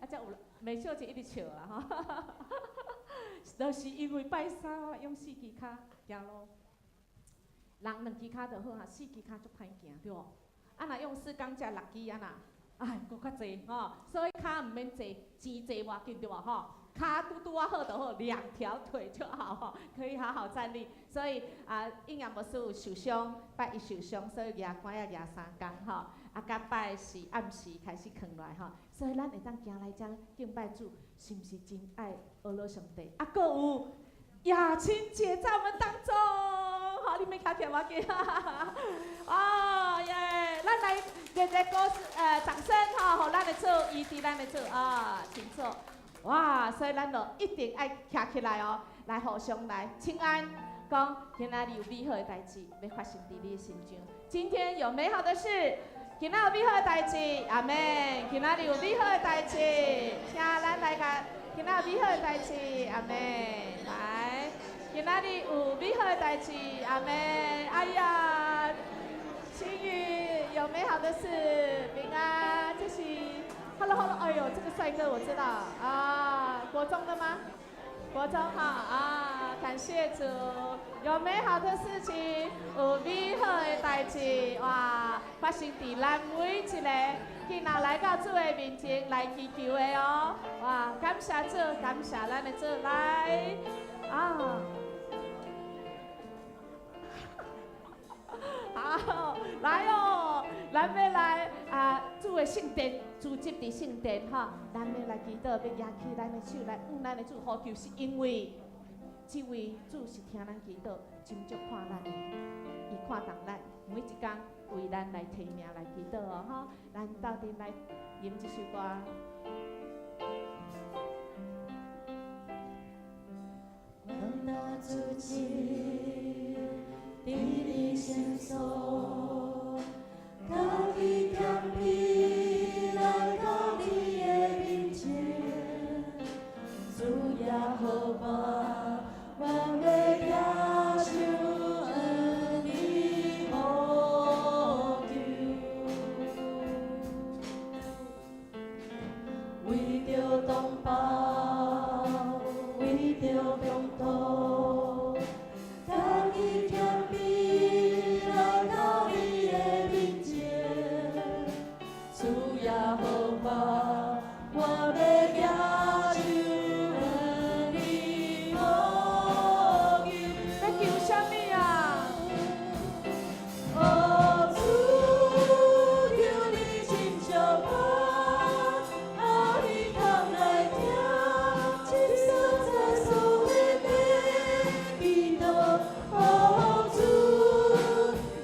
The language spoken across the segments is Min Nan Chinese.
啊，才有美秀姐一直笑啦吼，就是因為拜三我用四支跤行路，人兩支跤就好啊，四支跤足歹行對無？啊，若用四工才六支啊若，哎，閣較濟吼，所以跤毋免濟，錢濟無要緊對無吼？跤拄拄仔好就好，兩條腿就好吼，可以好好站立。所以啊，應陽牧師有受傷，拜一受傷，所以舉竿仔舉3工吼。啊，甲拜四暗時開始囥落來吼，所以咱會當行來遮敬拜主，是毋是真愛阿羅上帝？啊，閣有雅青姐在我們當中，好，你們徛起來無要緊，哦耶，咱來熱熱鼓掌聲吼，予咱的主，醫治咱的主啊，請坐。哇，所以咱就一定愛徛起來哦，來互相來請安，講今仔日有美好的代誌欲發生佇你的身上。今天有美好的事，今仔有美好的代誌，阿門。今仔日有美好的代誌，請咱來共，今仔有美好的代誌，阿門。來，今仔日有美好的代誌，阿門。哎呀，青雨有美好的事，平安，這是。Hello，Hello，哎呦，這個帥哥我知道啊，國中的嗎？國中哈啊，感謝主，有美好的事情，有美好的代誌，哇，發生佇咱每一個今仔來到主的面前來祈求的哦，哇，感謝主，感謝咱的主，來啊。好，來哦，咱欲來啊，主的聖殿，聚集佇聖殿吼，咱欲來祈禱，欲舉起咱的手來向咱的主呼求，是因為這位主是聽咱祈禱，真足看咱的，伊看重咱，每一工為咱來提名來祈禱哦，吼，咱鬥陣來吟這首歌。阮若聚集佇你聖所，家己謙卑來到你的面前，主耶和華，我欲舉手向你呼求，為著同胞，為著共途，家己謙卑來到你的面前，主耶和華，我欲舉手向你呼求。欲求啥物啊？哦，主，求你親像我，阿耳孔來聽，這所在所獻的祈禱。哦，主，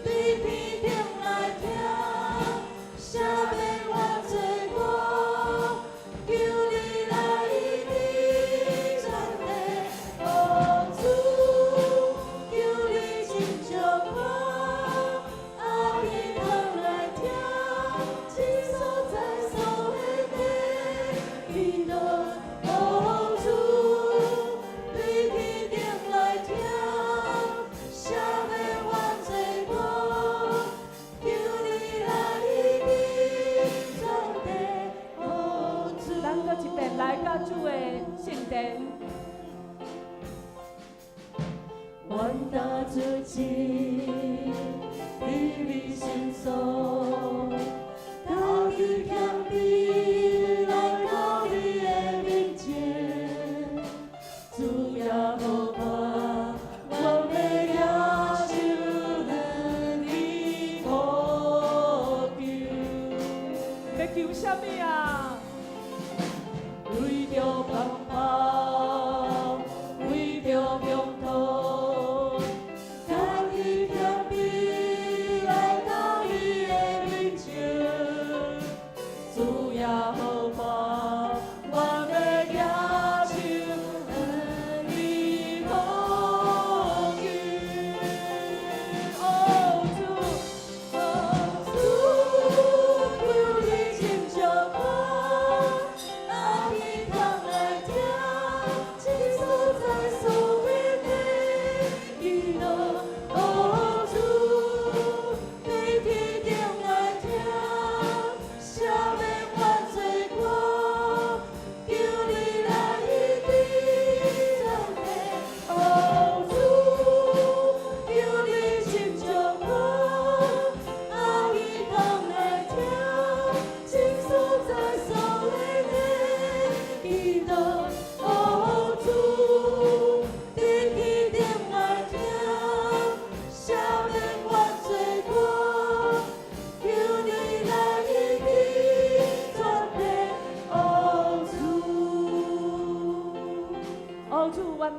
你天頂來聽，赦免我罪過，求你來醫治全地。哦，主，求你親像我，阿耳孔來聽，這所在所獻的祈禱。哦，主，你天頂來聽，赦免我罪過，求你來醫治全地。哦，主。咱閣一遍來到主的聖殿。阮若聚集佇你聖所，家己謙卑來到你的面前，主耶和華，我欲舉手向你呼求。欲求啥物啊？為著同胞，為著共途，家己謙卑來到你的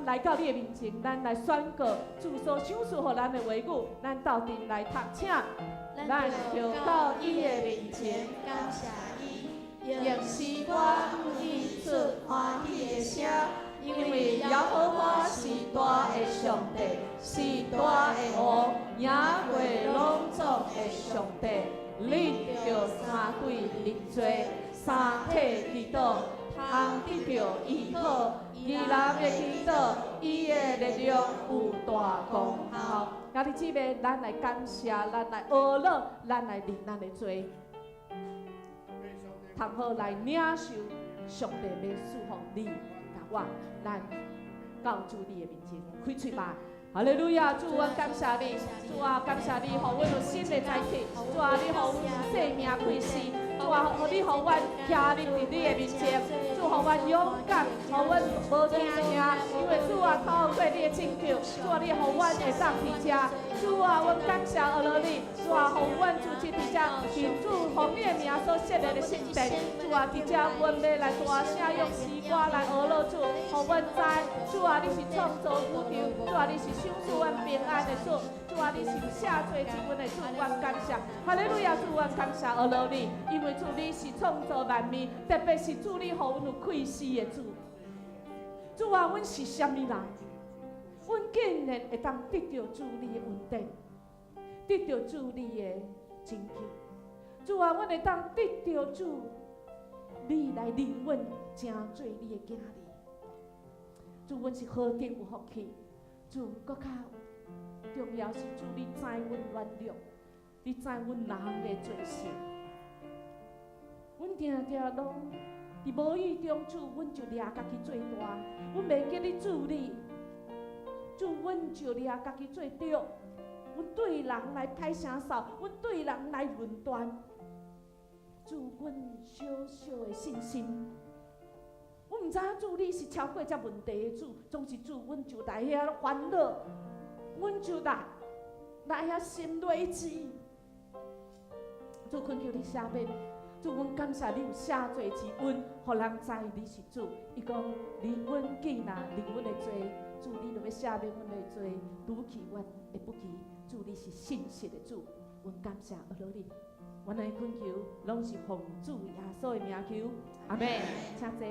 來到你的面前，咱來宣告主所賞賜予咱的話語，咱鬥陣來讀，請。咱就到伊的面前，感謝伊，用詩歌向伊出歡喜的聲，因為耶和華是大的上帝，是大的王，贏過攏總的上帝。恁著三對認罪，三體祈禱，通得著醫好。義人的祈禱，伊的力量有大功效。兄弟姊妹，咱來感謝，咱來呵咾，咱來認咱的罪，通好來領受上帝欲賜予你佮我，咱到主你的面前，開喙吧。哈利路亞，主，阮感謝你，主啊，感謝你，予阮有新的早起，主啊，你予阮生命開始，主啊，予你予阮徛立佇你的面前，主，予阮勇敢，予阮無驚驚，因為主啊，透過你的拯救，主啊，你予阮會當佇遮，主啊，阮感謝阿羅你，主啊，予阮組織佇遮，是主奉你的名所設立的聖殿，主啊，佇遮阮欲來大聲用詩歌來呵咾主，予阮知，主啊，你是創造宇宙，主啊，你是賞賜阮平安的主，主啊，你是有赦罪之恩的主，阮感謝，哈利路亞，主，阮感謝阿羅你，因為主你是創造萬物，特別是主你予阮有氣息的主。主啊，阮是啥物人？阮竟然會當得著主你的恩典，得著主你的拯救。主啊，阮會當得著主你來認阮，成做你的囝兒。主，阮是何等有福氣！主，閣較重要是主，你知阮軟弱，你知阮人的罪性。阮定定攏佇無意中，主，阮就掠家己做大，阮袂記得主你，主，阮就掠家己做著，阮對人來歹聲臊，阮對人來論斷。主，阮小小的信心，阮毋知影主你是超過這問題的主，總是主，阮就來遐煩惱，阮就來遐心累志。主，懇求你赦免，主，阮感謝你有赦罪之恩，予人知你是主。伊講，你阮既若認阮的罪，主你就欲赦免阮的罪，除去阮的不義。主你是信實的主，阮感謝阿羅你。阮的懇求攏是奉主耶穌的名求，阿們。請坐。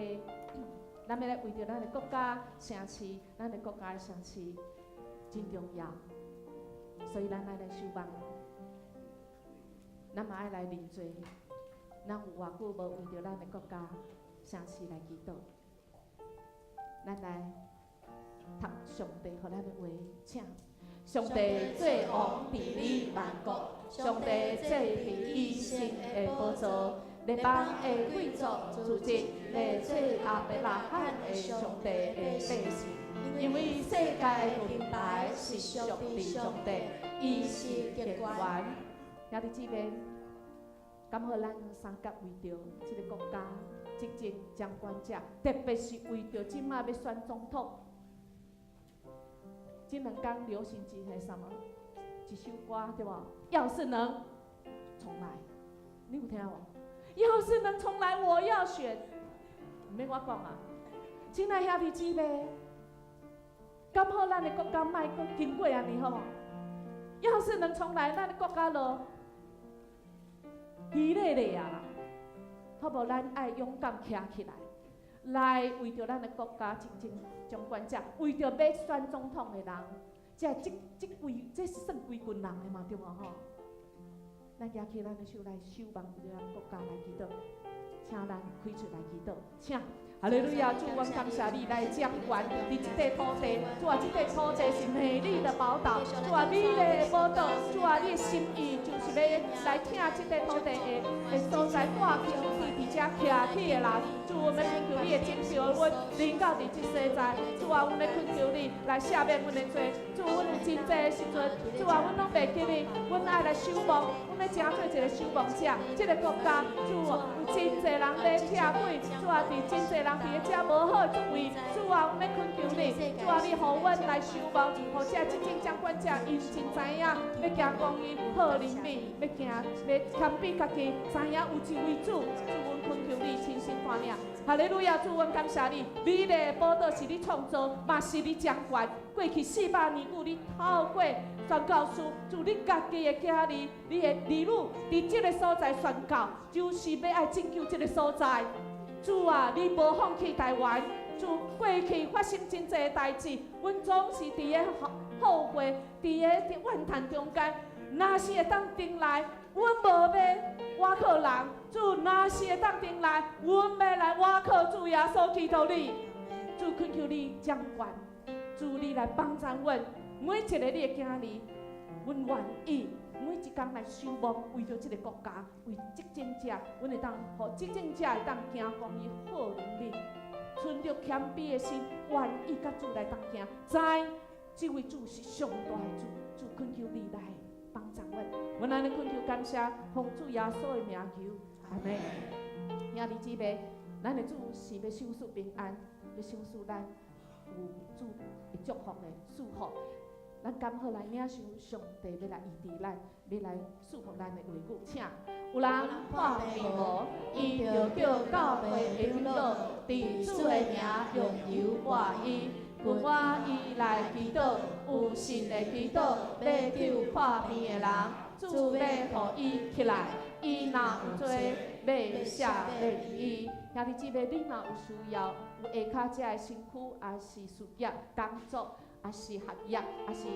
咱欲來為著咱的國家、城市，咱的國家的城市真重要，所以咱愛來守望，咱嘛愛來認罪。咱有偌久無為著咱的國家、城市來祈禱？咱來讀上帝予咱的話，請。上帝做王治理萬國，上帝坐佇伊聖的寶座，列邦的貴族聚集來做亞伯拉罕的上帝的百姓，因為世界的盾牌是屬佇上帝，伊是極權。兄弟姊妹，敢好咱相佮為著這个國家執政掌權者，特別是為著這馬欲選總統。這兩工流行一个啥物？一首歌對無？要是能重來，你有聽無？要是能重來，我要選。毋免我講啊，親愛兄弟姊妹，敢好咱的國家莫閣經過按呢好無？要是能重來，咱的國家就稀咧咧啊！好無？咱愛勇敢徛起來，來為著咱的國家執政掌權者，為著欲選總統的人，這這這規這算規群人的嘛，對無吼？咱舉起咱的手來守望，為著咱國家來祈禱，請咱開喙來祈禱，請。哈利路亞，主，阮感謝你來掌權佇這塊土地。主啊，這塊土地是美麗的寶島。主啊，美麗的寶島。主啊，你的心意就是欲來疼這塊土地的所在，帶去佇遮徛起的人。主，阮欲懇求你的拯救，阮臨到佇這所在。主啊，阮欲懇求你來赦免阮的罪。主，阮有真濟的時陣，主啊，阮攏袂記得，阮愛來守望，阮欲成做一个守望者。這个國家，主啊，有真濟人咧拆毀，主啊，佇真濟人佇咧遮無好的作為，主啊，阮欲懇求你，主啊，你予阮來守望，予這執政掌權者，𪜶真知影欲行公義、好憐憫，欲行欲謙卑家己，知影有一位主，主，阮懇求你親身帶領，哈利路亞，主，阮感謝你，美麗的寶島是你創造，嘛是你掌權。過去400年久，你透過宣教師，主你家己的囝兒，你的兒女，佇這个所在宣教，就是欲愛拯救這个所在。主啊，你無放棄台灣。主，過去發生真濟代誌，阮總是佇个後悔，佇个怨嘆中間。若是會當轉來，阮無欲倚靠人。主，若是會當轉來，阮欲來倚靠主耶穌基督你。主，懇求你掌權，主，你來幫助阮每一個你的囝兒，阮願意每一工來守望，為著這个國家，為執政者，阮會當予執政者會當行公義好能力，存著謙卑的心，願意佮主來同行，知這位主是上大的主，主，懇求你來幫助阮，阮按呢懇求感謝，奉主耶穌的名求，阿們。兄弟姊妹，咱的主是欲賞賜平安，欲賞賜咱有主的祝福的賜福。咱敢好來領受上帝欲來醫治咱，欲來賜福咱的話語，請。有人破病無？伊著叫教會的長老，佇主的名用油抹伊，跟我伊來祈禱，有信的祈禱，欲救破病的人，主欲予伊起來。伊若有罪，欲赦免伊。兄弟姊妹，你若有需要，有下跤這个身軀，抑是事業、工作，抑是學業，抑是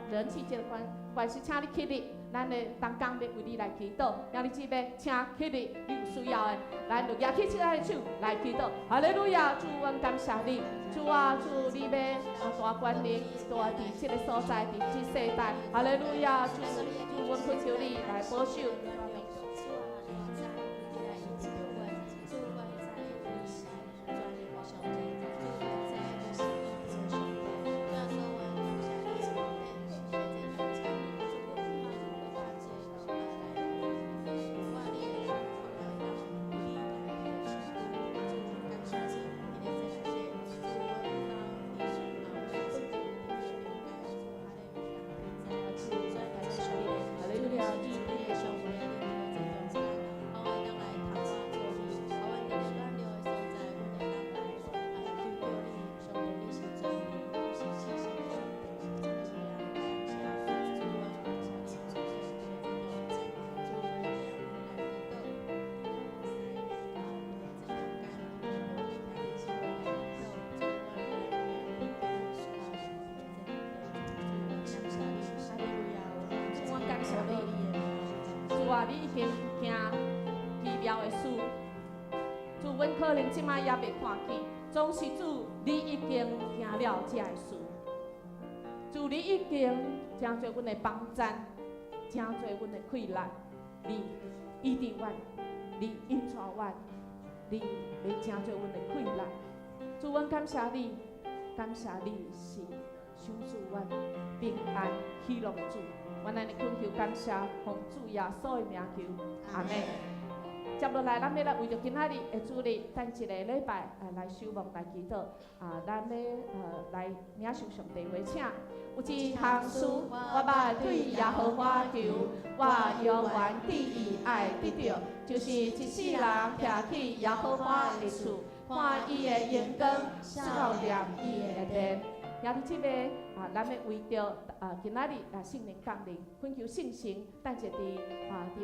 人際這个關係，請你起立，咱的同工欲為你來祈禱。兄弟姊妹，請起立，你有需要的，咱就舉起咱的手來祈禱。哈利路亞，主，阮感謝你，主啊，主，你欲大權能，大佇這个所在，佇這世代。哈利路亞，主，主，阮懇求你來保守。主啊，你知，你來醫治阮，主，阮知你是全能的上帝，主，阮知你是醫治的上帝，主耶穌，阮感謝你，在這當中，主，阮放較濟來我你的祝福來當為你來的身軀，主，感謝主，佇咧這內底，主，阮放你啊，有咱自由佇中間，主，哈利路亞，主，感謝你，哈利路亞，主，你的上帝，你佇咧這中間，予阮會當來讀我做你，予阮佇咧軟弱的所在，阮會當來求叫你，上帝，你是全能，你是至聖的上帝，讚美啊，感謝主，阮感謝你，主，佇咧這中間，主，阮來祈禱，你攏會使佇咧這中間，兄弟姊妹來祈禱，主，阮來感謝你，哈利路亞，主，阮感謝你，主啊，你已經行奇妙的事，主，阮可能這擺猶未看見，總是主，你已經行了這个事。主，你已經成做阮的幫贊，成做阮的氣力，你醫治阮，你引帶阮，你欲成做阮的氣力。主，阮感謝你，感謝你是賞賜阮平安喜樂的主。阮按呢懇求感謝，奉主耶穌的名求，阿們。接落來，咱欲來為著今仔日的主日，等一个禮拜來守望來祈禱。啊，咱欲來領受上帝話，請。有一項事，我捌對耶和華求，我永遠致意愛得著，就是一世人徛佇耶和華的厝，看伊的榮光，思念伊的殿。兄弟姊妹啊，咱欲為著今仔日聖靈降臨，懇求聖神，等者佇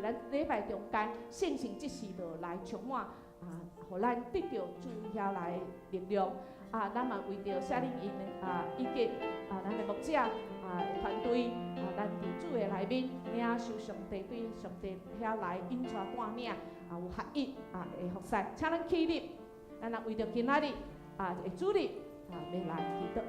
咱禮拜中間，聖神這時就來充滿啊，予咱得著主遐來力量。啊，咱嘛為著夏令營以及咱的牧者團隊咱佇主的內面領受上帝對上帝遐來引帶帶領有合一的服侍，請咱起立，咱若為著今仔日的主日欲來祈禱。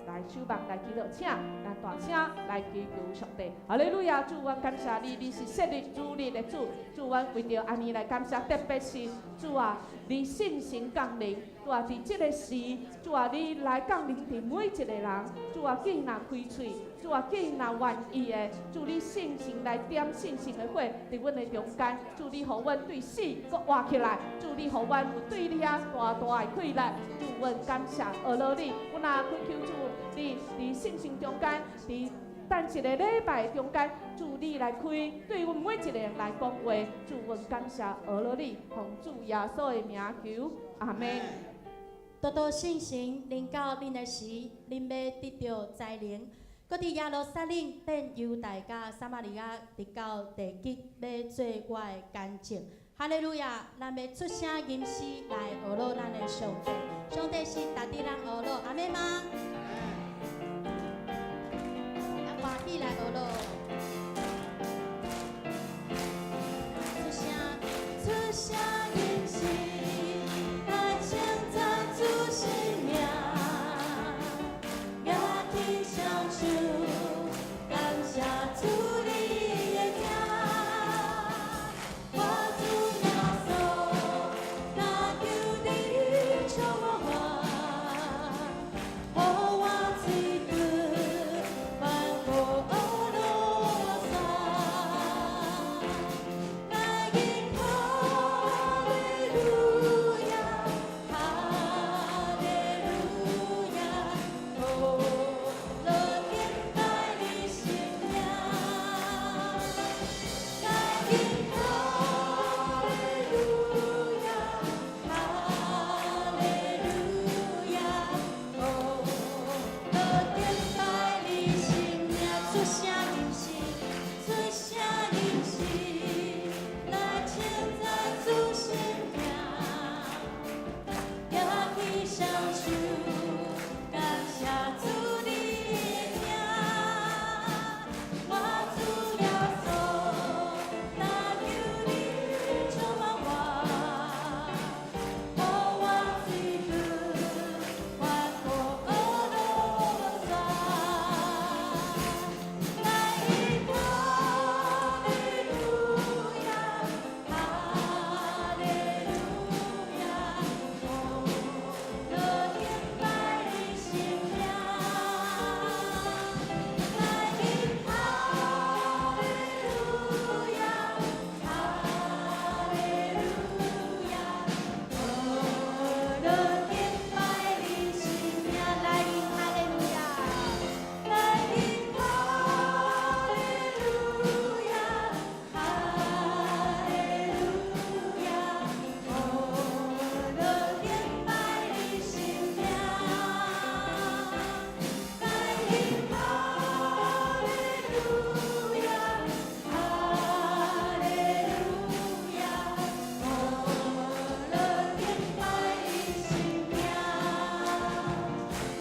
來守望來祈禱，請咱大聲來祈求上帝。哈利路亞，主，阮感謝你，你是設立主日的主。主，阮為著按呢來感謝，特別是主啊，你聖神降臨，主啊，佇這个時，主啊，你來降臨佇每一个人。主啊，見若開喙，主啊，見若願意的，主，你聖神來點聖神的火佇阮的中間，主，你予阮對死閣活起來，主，你予阮有對你遐大大的氣力，主，阮感謝阿羅你，阮若懇求主，你佇聖神中間，佇等等一个禮拜中間，主你來開，對阮每一個人來講話，主阮感謝阿羅你，奉主耶穌的名求，阿門。多多聖神臨到恁的時，恁欲得著才能，閣佇耶路撒冷、遍猶大佮撒瑪利亞，直到地極，欲做我的見證。哈利路亞！咱欲出聲吟詩來呵咾咱的上帝，上帝是值得咱呵咾，阿們嗎？咱歡喜來呵咾。出聲，出聲吟詩來稱讚主聖名，舉起雙手感謝主你的疼。我主耶穌，懇求你充滿我，予我喙唇翻過歌羅山。來吟哈利路亞，哈利路亞，呵咾敬拜你聖名。來吟哈利路亞，哈利路亞，呵咾敬拜你聖名。出聲吟詩，出聲吟詩來稱讚主聖名，舉起雙手感謝主你的疼。我主耶穌，懇求你充滿我，予我喙唇翻過歌羅山。來吟哈利路亞，哈利路亞，呵咾敬拜你聖名。來吟哈利路亞，哈利路亞，呵咾敬拜你聖名。來吟哈利路亞。來吟哈利路亞，哈利路亞，呵咾敬拜你聖名。來吟哈利路亞，哈利路亞，呵咾敬拜你聖名。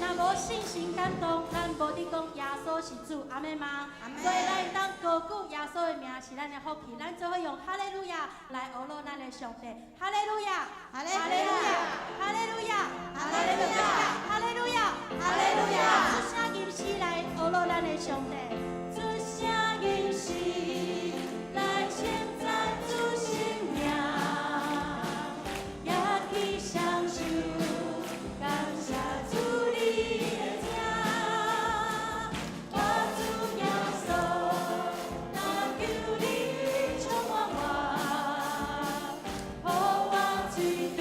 若無聖神感動，咱無得講耶穌是主，阿們嗎？所以咱當高舉耶穌的名是咱的福氣，咱做伙用哈利路亞來呵咾咱的上帝。哈利路亞，哈利路亞，哈利路亞，哈利路亞，哈利路亞，哈利路亞。出聲吟詩來呵咾咱的上帝。出聲吟詩來稱讚主聖名，舉起雙手感謝主你的疼。我主耶穌，懇求你充滿我，予我喙唇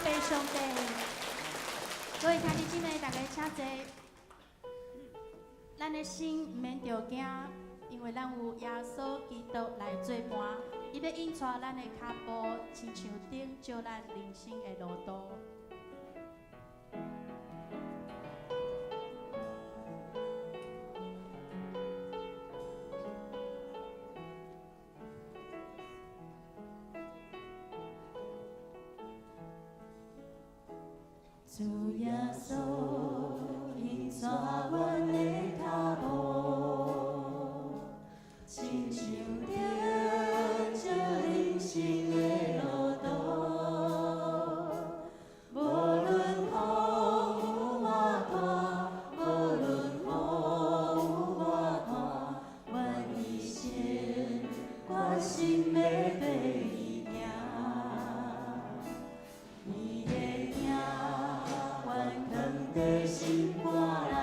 父上帝。各位兄弟姊妹，大家請坐。咱的心毋免著驚，因為咱有耶穌基督來做伴，伊欲引帶咱的跤步，親像燈照咱人生的路途。主耶穌引帶阮的跤步，親像燈照人生的路途。無論風有偌大，無論雨有偌大，阮一生決心欲綴伊行。伊的疼，阮藏佇心肝內，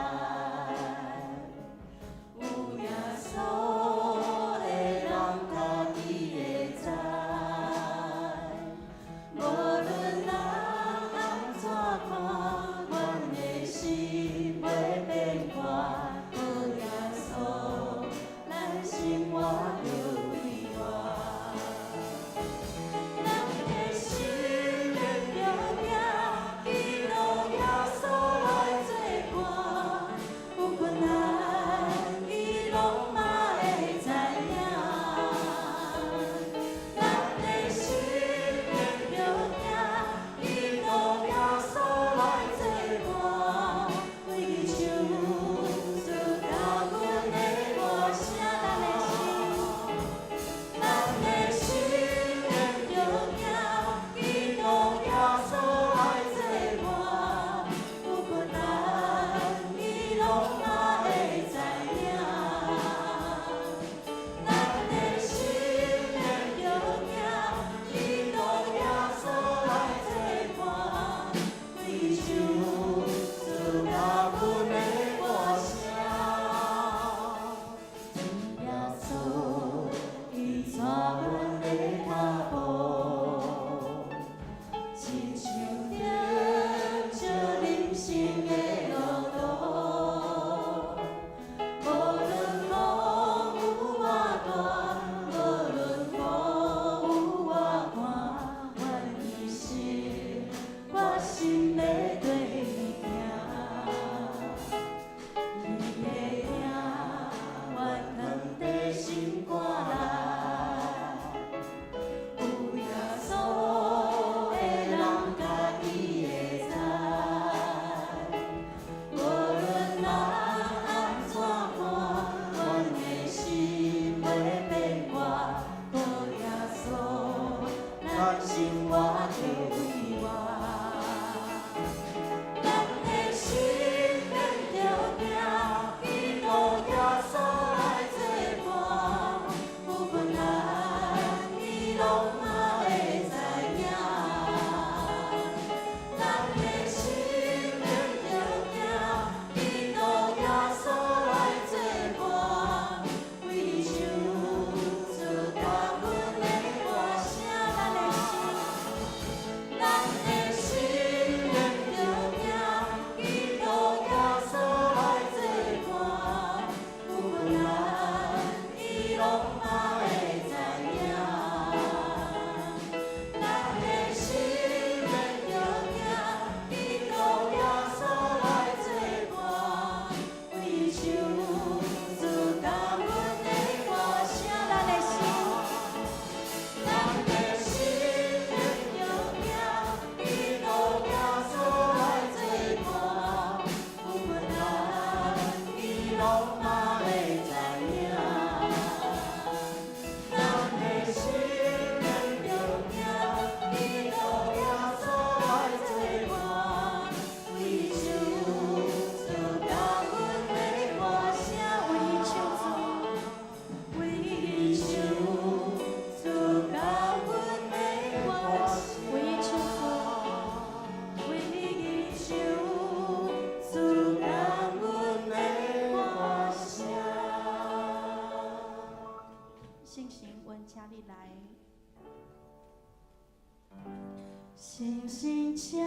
聖請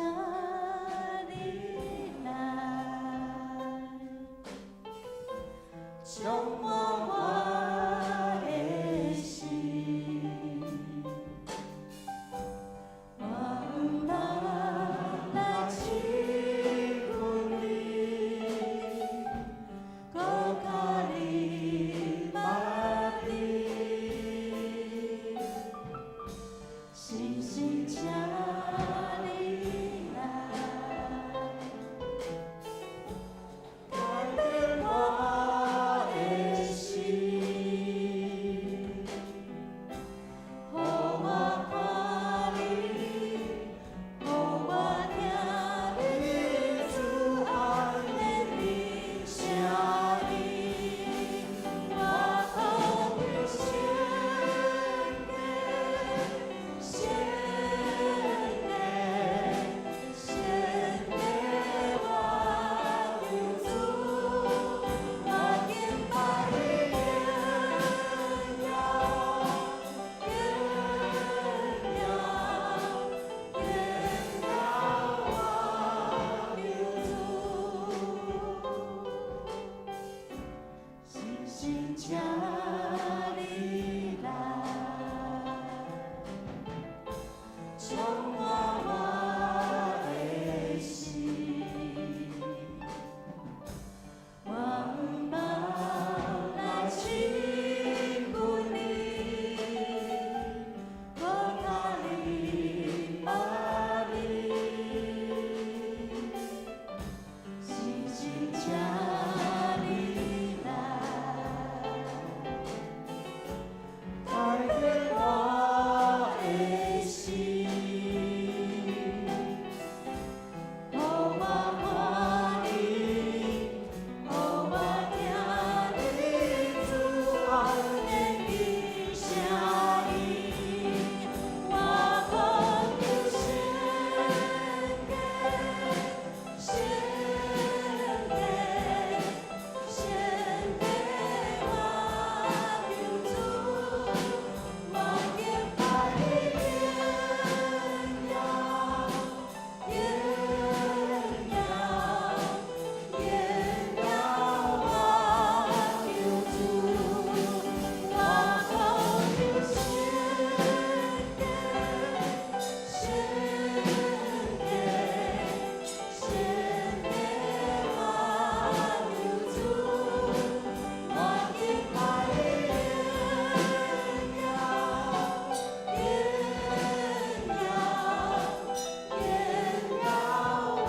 你來，充滿我的心，我毋茫來親近你，閣較你捌你，聖神請你來，改變我的心，予我看你，予我聽你慈愛憐憫聲音，我渴求聖潔，聖潔，聖潔，我求主，我敬拜你榮耀，榮耀，榮耀，我求主。聖神請你來，充滿我的心，我毋茫來親近你，閣較你捌你，聖神請你來，改變我的心，予我看你，予我聽你慈愛憐憫聲音，我渴求聖潔，聖潔，聖潔，我求主，我敬拜你榮耀，榮耀，榮耀，我求主，我渴求聖潔，聖潔，聖潔，我求主，我敬拜你榮耀，榮耀，榮耀，我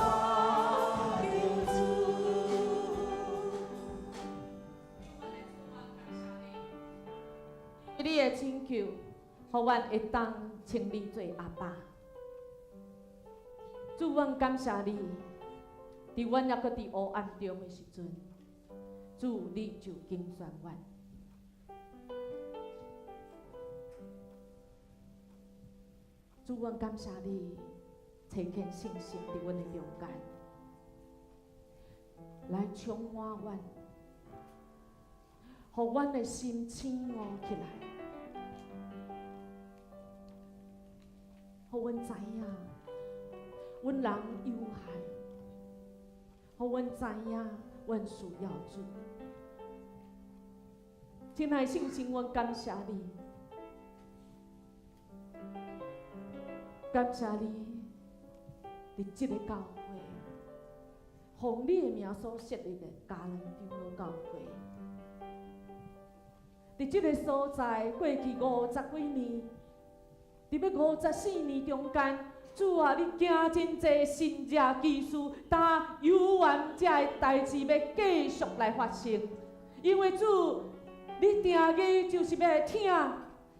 求主。你的拯救，予阮會當稱你做阿爸。主，阮感謝你，佇阮猶閣佇黑暗中的時陣，主你就揀選阮。主，阮感謝你，差遣聖神佇阮的中間，來充滿阮，予阮的心醒悟起來，予阮知影，阮人有限，予阮知影，阮需要主。親愛聖神，阮感謝你，感謝你佇這个教會，奉你的名所設立的嘉南長老教會，佇這个所在過去50幾年，佇欲54年中間，主啊，你行真濟神蹟奇事，但猶原這个代誌欲繼續來發生，因為主，你定義就是欲來聽，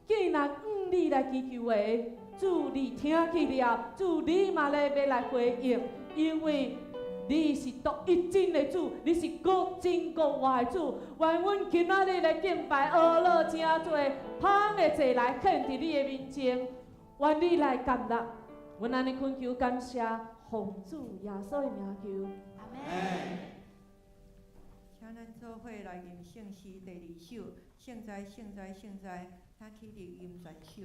既然向你來祈求的，主你聽去了，主你嘛咧欲來回應，因為你是獨一真的主，你是閣真閣活的主。願阮今仔日來敬拜，學了誠濟香的祭來獻佇你的面前，願你來接納。阮按呢懇求感謝，奉主耶穌的名求。阿們。請咱做伙來吟聖詩第二首，聖哉聖哉聖哉，請起立吟全首。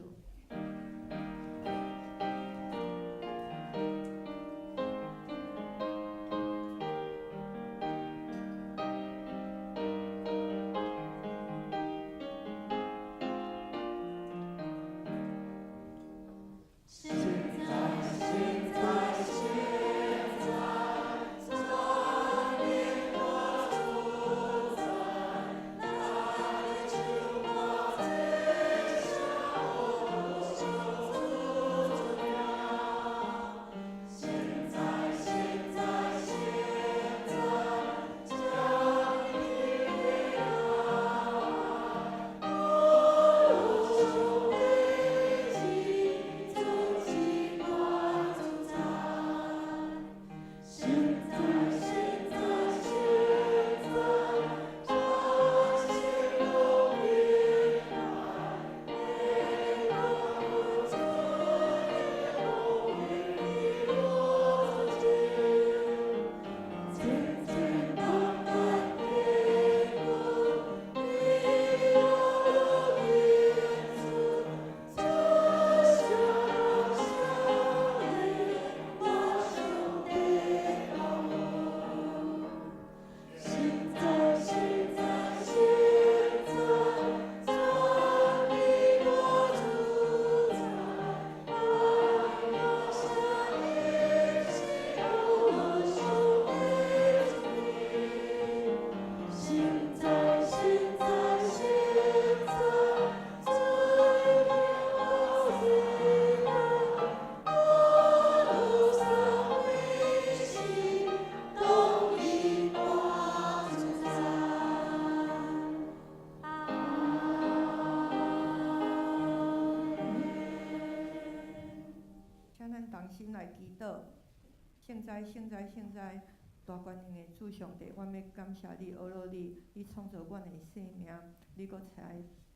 圣哉，圣哉，圣哉！大权能的主上帝，阮欲感谢你，阿罗你，你创造阮的生命，你阁差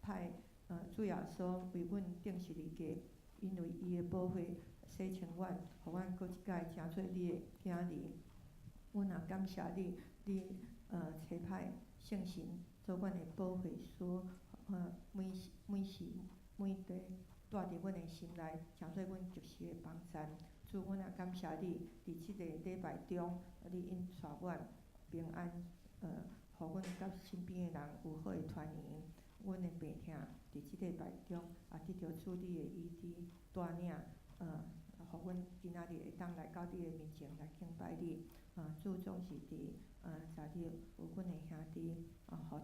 派主耶稣为阮钉十字架，因为伊的宝血洗清阮，予阮阁一摆成做你的囝儿。阮也感谢你，你差派圣神做阮的保惠师，每时每时每地蹛伫阮的心内，成做阮及时的帮赞。主，阮也感谢你，伫这个礼拜中，你引带阮平安，予阮佮身边的人有好的团圆。阮的病疼伫这礼拜中，也得著主你的医治带领，予阮今仔日会当来到你的面前来敬拜你。主总是伫昨日有阮的兄弟，予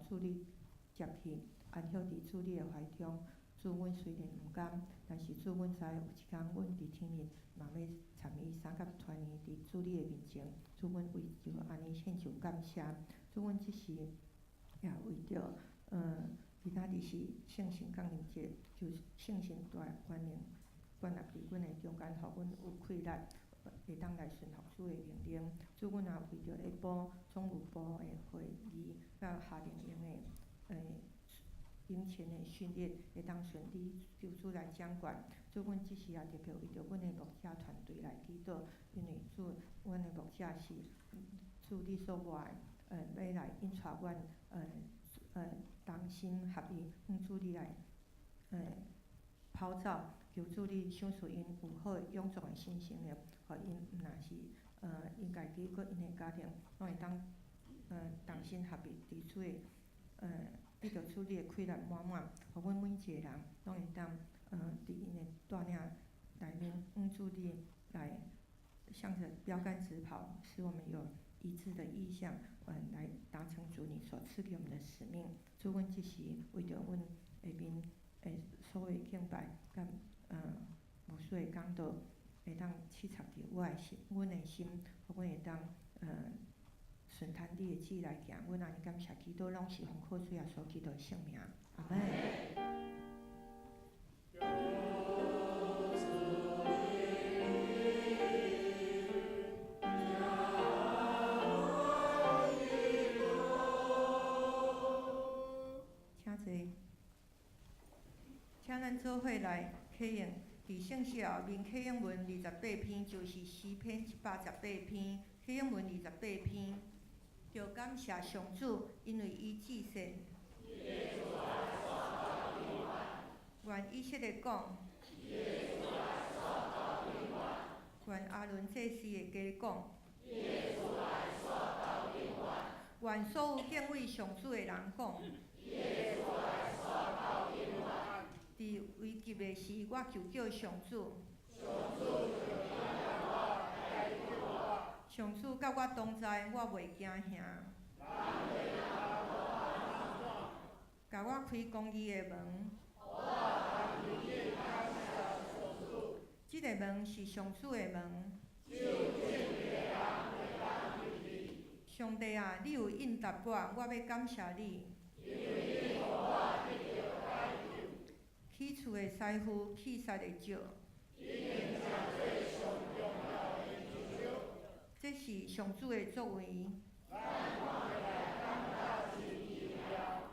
主你接去，安息伫主你的怀中。主，阮虽然毋甘，但是主，阮知有一工，阮伫天日嘛欲参伊相佮团圆伫主你的面前。主，阮为著按呢献上感谢。主，阮这时也为著，今仔日是圣神降临节，求圣神大权能建立伫阮的中间，予阮有气力，会当来顺服主的命令。主，阮也为著下晡总务部的会议，佮夏令营的，营前的训练会当顺利，求主来掌管。主，阮这时也特别为著阮的牧者团队来祈祷，因为主，阮的牧者是主你所抹的，欲来引带阮，同心合意，向主你来，跑走。求主你赏赐𪜶有好勇壮的新生命，予𪜶毋若是，𪜶家己佮𪜶的家庭，拢会当，同心合意伫主的，得著主你的气力满满，予阮每一个人拢会当，伫𪜶的带领内面，向主你来向着标杆直跑，使我们有一致的意向，来达成主你所赐给我们的使命。主，阮这时为著阮下面的所有敬拜佮牧师的讲道，会当刺插伫我的心，阮的心，予阮会当，顺从你的旨来行。阮按呢感谢基督，拢是奉靠主耶稣基督的圣名。阿们。请坐。请咱做伙来启用伫圣诗后面启用文28篇，就是诗篇118篇，启用文28篇。著感谢上主，因为伊至善。愿以色列讲。願亞倫祭司的家講。願所有敬畏上主的人講。佇危急的時，我求叫上主。上主佮我同在，我袂驚嚇。共我開公義的門。這个門是上主的門。上帝啊，你有應答我，我欲感謝你。起厝的師傅，去殺的石。這是上主的作為。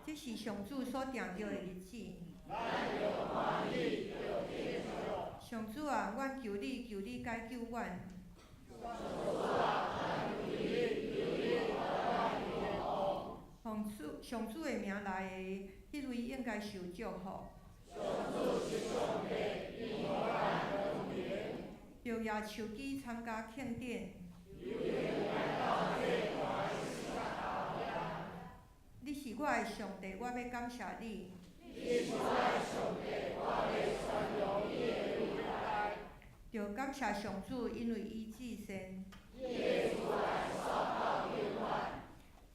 這是上主所定著的日子。上主啊，阮求你，求你解救阮。奉主上主的名來的，彼位應該受祝福。著舉手機參加慶典。你是我的上帝，我欲感謝你。著感謝上主，因為伊至善。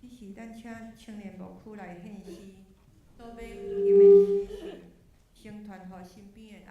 這時咱請青年牧區來獻詩，所欲吟的詩是先傳予身邊的人。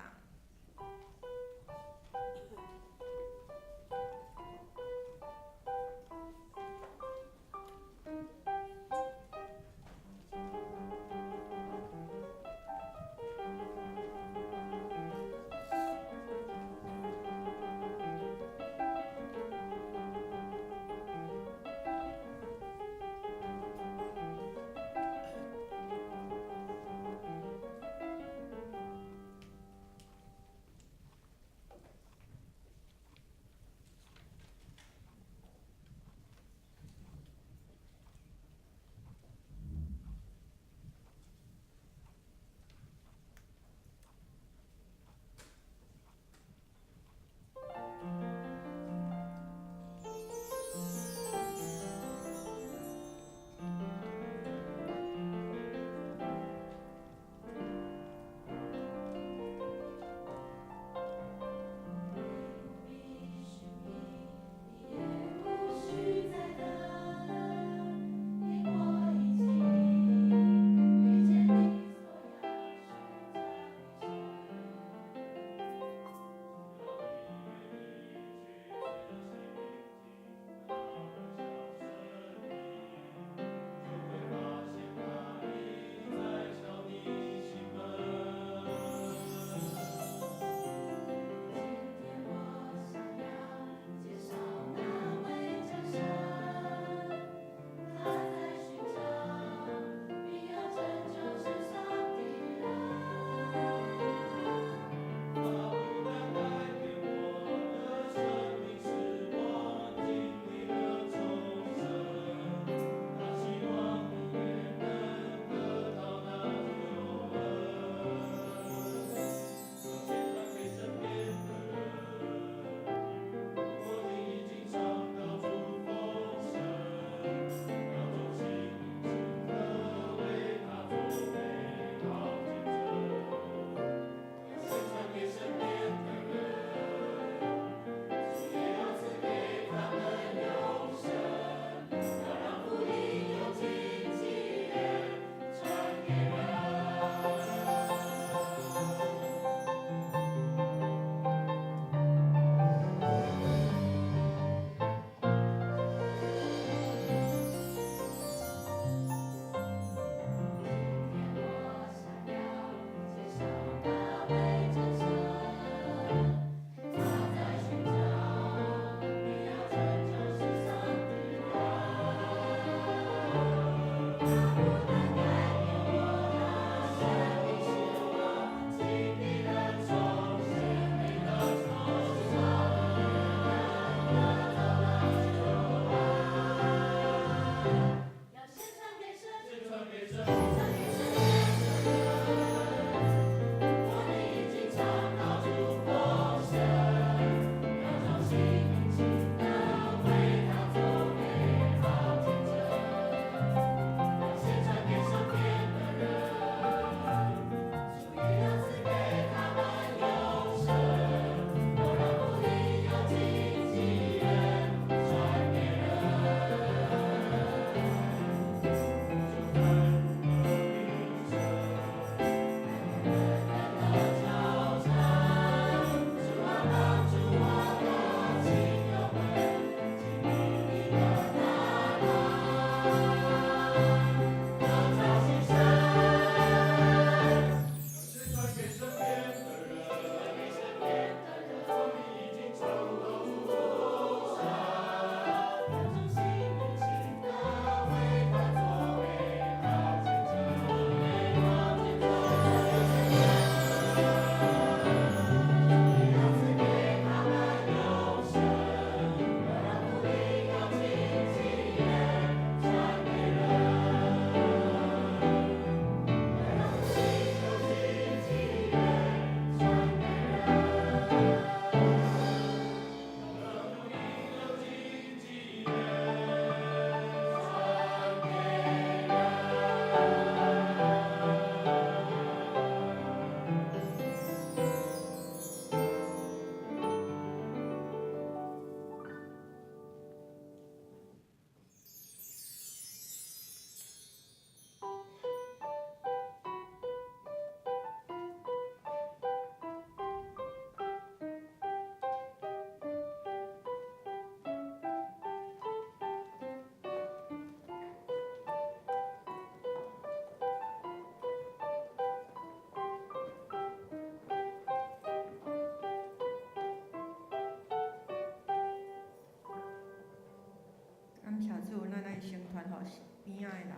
謝主，咱愛先傳予邊仔的人。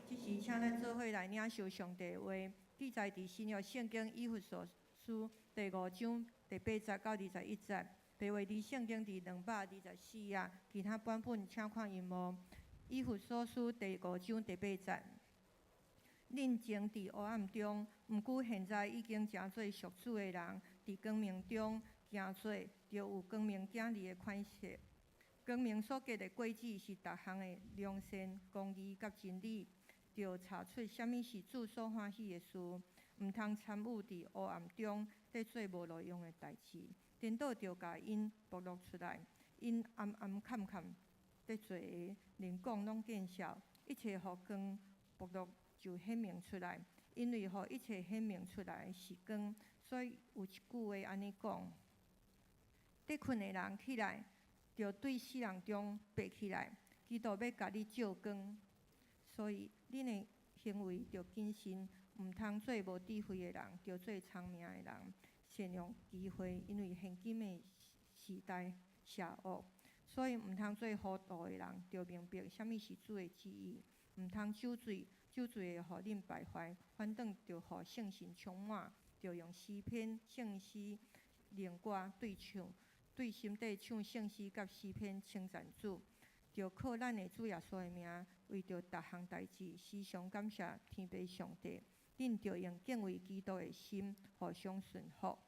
這時，請咱做伙來領受上帝的話，記載佇新約聖經以弗所書第五章第八節到21節。白話字聖經佇224頁，其他版本請看螢幕。以弗所書第五章第八節。恁前佇黑暗中，毋過現在已經成做屬主的人，佇光明中行走，著有光明囝兒的款式。光明所結的果子是逐項的良善、公義佮真理，著查出啥物是主所歡喜的事，毋通參與佇黑暗中咧做無路用的代誌，顛倒著共𪜶暴露出來，𪜶暗暗崁崁咧做的，連講攏見笑，一切予光暴露就顯明出來，因為予一切顯明出來是光，所以有一句話按呢講：佇睏的人起來，著對死人中爬起來，基督欲共你照光。所以，恁的行為著謹慎，毋通做無智慧的人，著做聰明的人。善用機會，因為現今的時代邪惡，所以毋通做糊塗的人，著明白啥物是主的旨意。毋通酒醉，酒醉會予恁敗壞，反轉著予聖神充滿，著用詩篇、聖詩、靈歌對唱，對心底唱聖詩佮詩篇稱讚主，著靠咱的主耶穌的名，為著逐項代誌，時常感謝天父上帝。恁著用敬畏基督的心互相順服。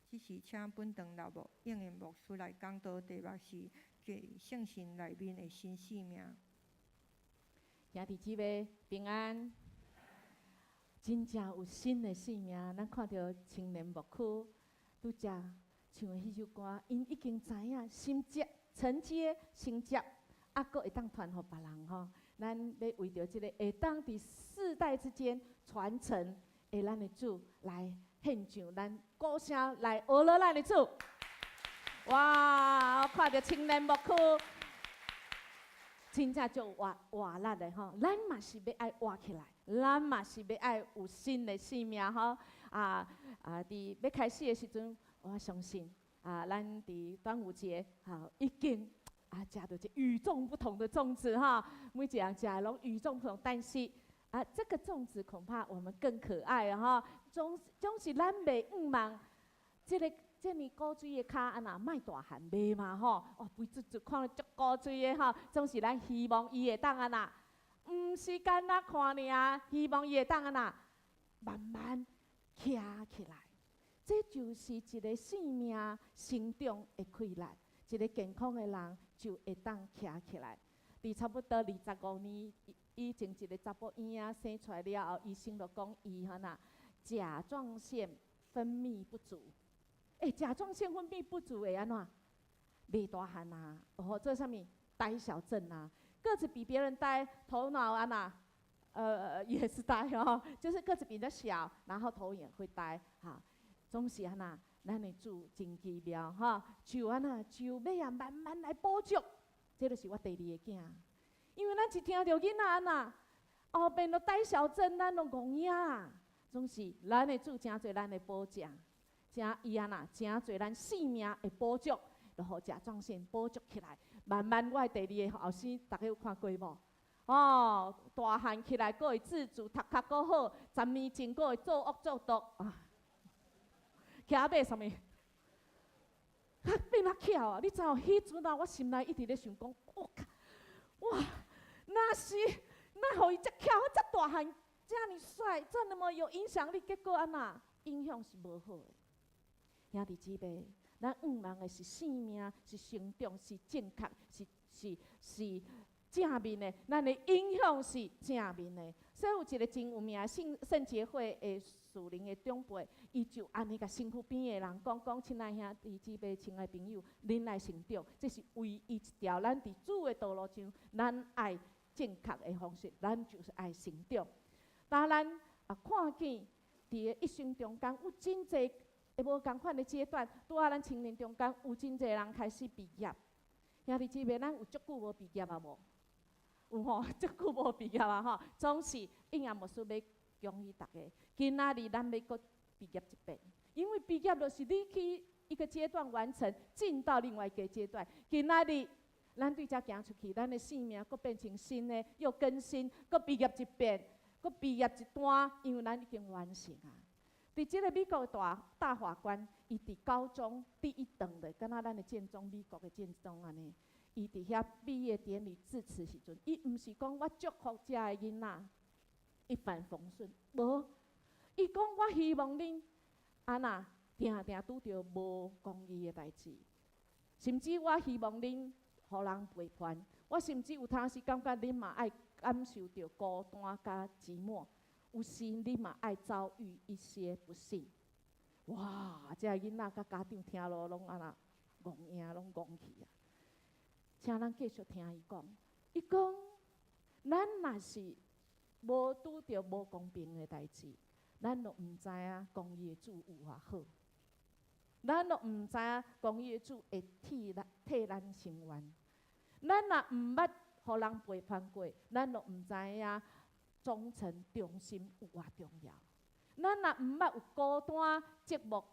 這時請本堂劉牧應驗牧師來講道，題目是佇聖神內面的新生命。兄弟姊妹平安，真正有新的生命。咱看著青年牧區拄才唱的彼首歌，𪜶已經知影承接、承接、承接，啊，閣會當傳予別人吼。咱欲為著這个會當佇世代之間傳承的咱的主來獻上咱鼓聲來呵咾咱的主。哇！我看著青年牧區真正足活活力的吼，咱嘛是欲愛活起來，咱嘛是欲愛有新的生命吼。啊啊！佇欲開始的時陣，我相信啊，咱佇端午節吼已經啊食著這與眾不同的粽子哈，每一人食的攏與眾不同，但是啊，這個粽子恐怕我們更可愛哈。總是咱袂向望這个這爾古錐的跤按怎莫大漢袂嘛吼，哦，肥嘟嘟看著足古錐的吼，總是咱希望伊會當按怎，毋是干焦看爾，希望伊會當按怎慢慢徛起來。這就是一个生命成長的氣力，一个健康的人就會當徛起來。佇差不多25年以前，一个查埔嬰仔生出來了後，醫生就講伊按怎甲狀腺分泌不足。欸，甲狀腺分泌不足會按怎？袂大漢啊，哦，這啥物呆小症啊？個子比別人呆，頭腦按怎？也是呆哦，就是個子比較小，然後頭也會呆，哈。總是按怎？咱的主真奇妙，哈，就按怎？就欲啊慢慢來補足。這就是我第二个囝，因為咱一聽著囡仔按怎，後面就呆小症，咱攏戇影。總是咱的主成做咱的保障。成伊按怎，成做咱性命的補足，就予甲狀腺補足起來。慢慢，我的第二个後生，逐家有看過無？哦，大漢起來，閣會自主，讀較閣好，10年前閣會作惡作毒啊！騎馬啥物？較變較巧啊！你知無？彼陣啊，我心內一直咧想講，我靠，哇！若是若予伊遮巧，遮大漢，遮爾帥，遮那麼有影響力，結果按怎？影響是無好的。兄弟姊妹，咱向望的是生命，是成長，是正確，是正面的。咱的影響是正面的。所以有一个真有名的聖潔會的屬靈的長輩，伊就按呢共身軀邊的人講講，親愛兄弟姊妹、親愛朋友，恁來成長，這是唯一一條咱佇主的道路上，咱愛正確的方式，咱就是愛成長。當咱啊看見佇一生中間有真濟會無仝款的階段，拄仔咱青年中間有真濟人開始畢業。兄弟姊妹，咱有足久無畢業啊無？有吼，足久無畢業啊吼，總是應驗牧師欲恭喜逐家。今仔日咱欲閣畢業一遍，因為畢業就是你去一個階段完成，進到另外一個階段。今仔日咱對遮行出去，咱的生命閣變成新的，又更新，閣畢業一遍，閣畢業一段，因為咱已經完成啊。佇這个美國的大法官，伊佇高中第一等的，敢若咱的建中，美國的建中按呢。伊佇遐畢業典禮致辭時陣，伊毋是講我祝福遮的囡仔一帆風順，無，伊講我希望恁按那定定拄著無公義的代誌，甚至我希望恁予人背叛，我甚至有當時感覺恁嘛愛感受著孤單佮寂寞，有時恁嘛愛遭遇一些不幸。哇！這个囡仔佮家長聽落攏按那戇影攏戇去啊！請咱繼續聽伊講，伊講，咱若是無拄著無公平的代誌，咱就毋知影公義的主有偌好，咱就毋知影公義的主會替咱伸冤。咱若毋捌予人背叛過，咱就毋知影忠誠忠心有偌重要。咱若毋捌有孤單寂寞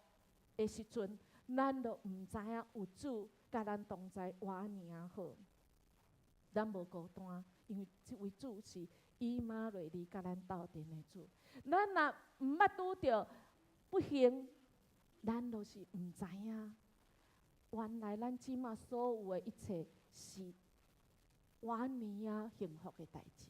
的時陣，咱就毋知影有主佮咱同在偌爾仔好。咱無孤單，因為這位主是以馬內利佮咱鬥陣的主。咱若毋捌拄著不幸，咱就是毋知影，原來咱這馬所有的一切是偌爾仔幸福的代誌。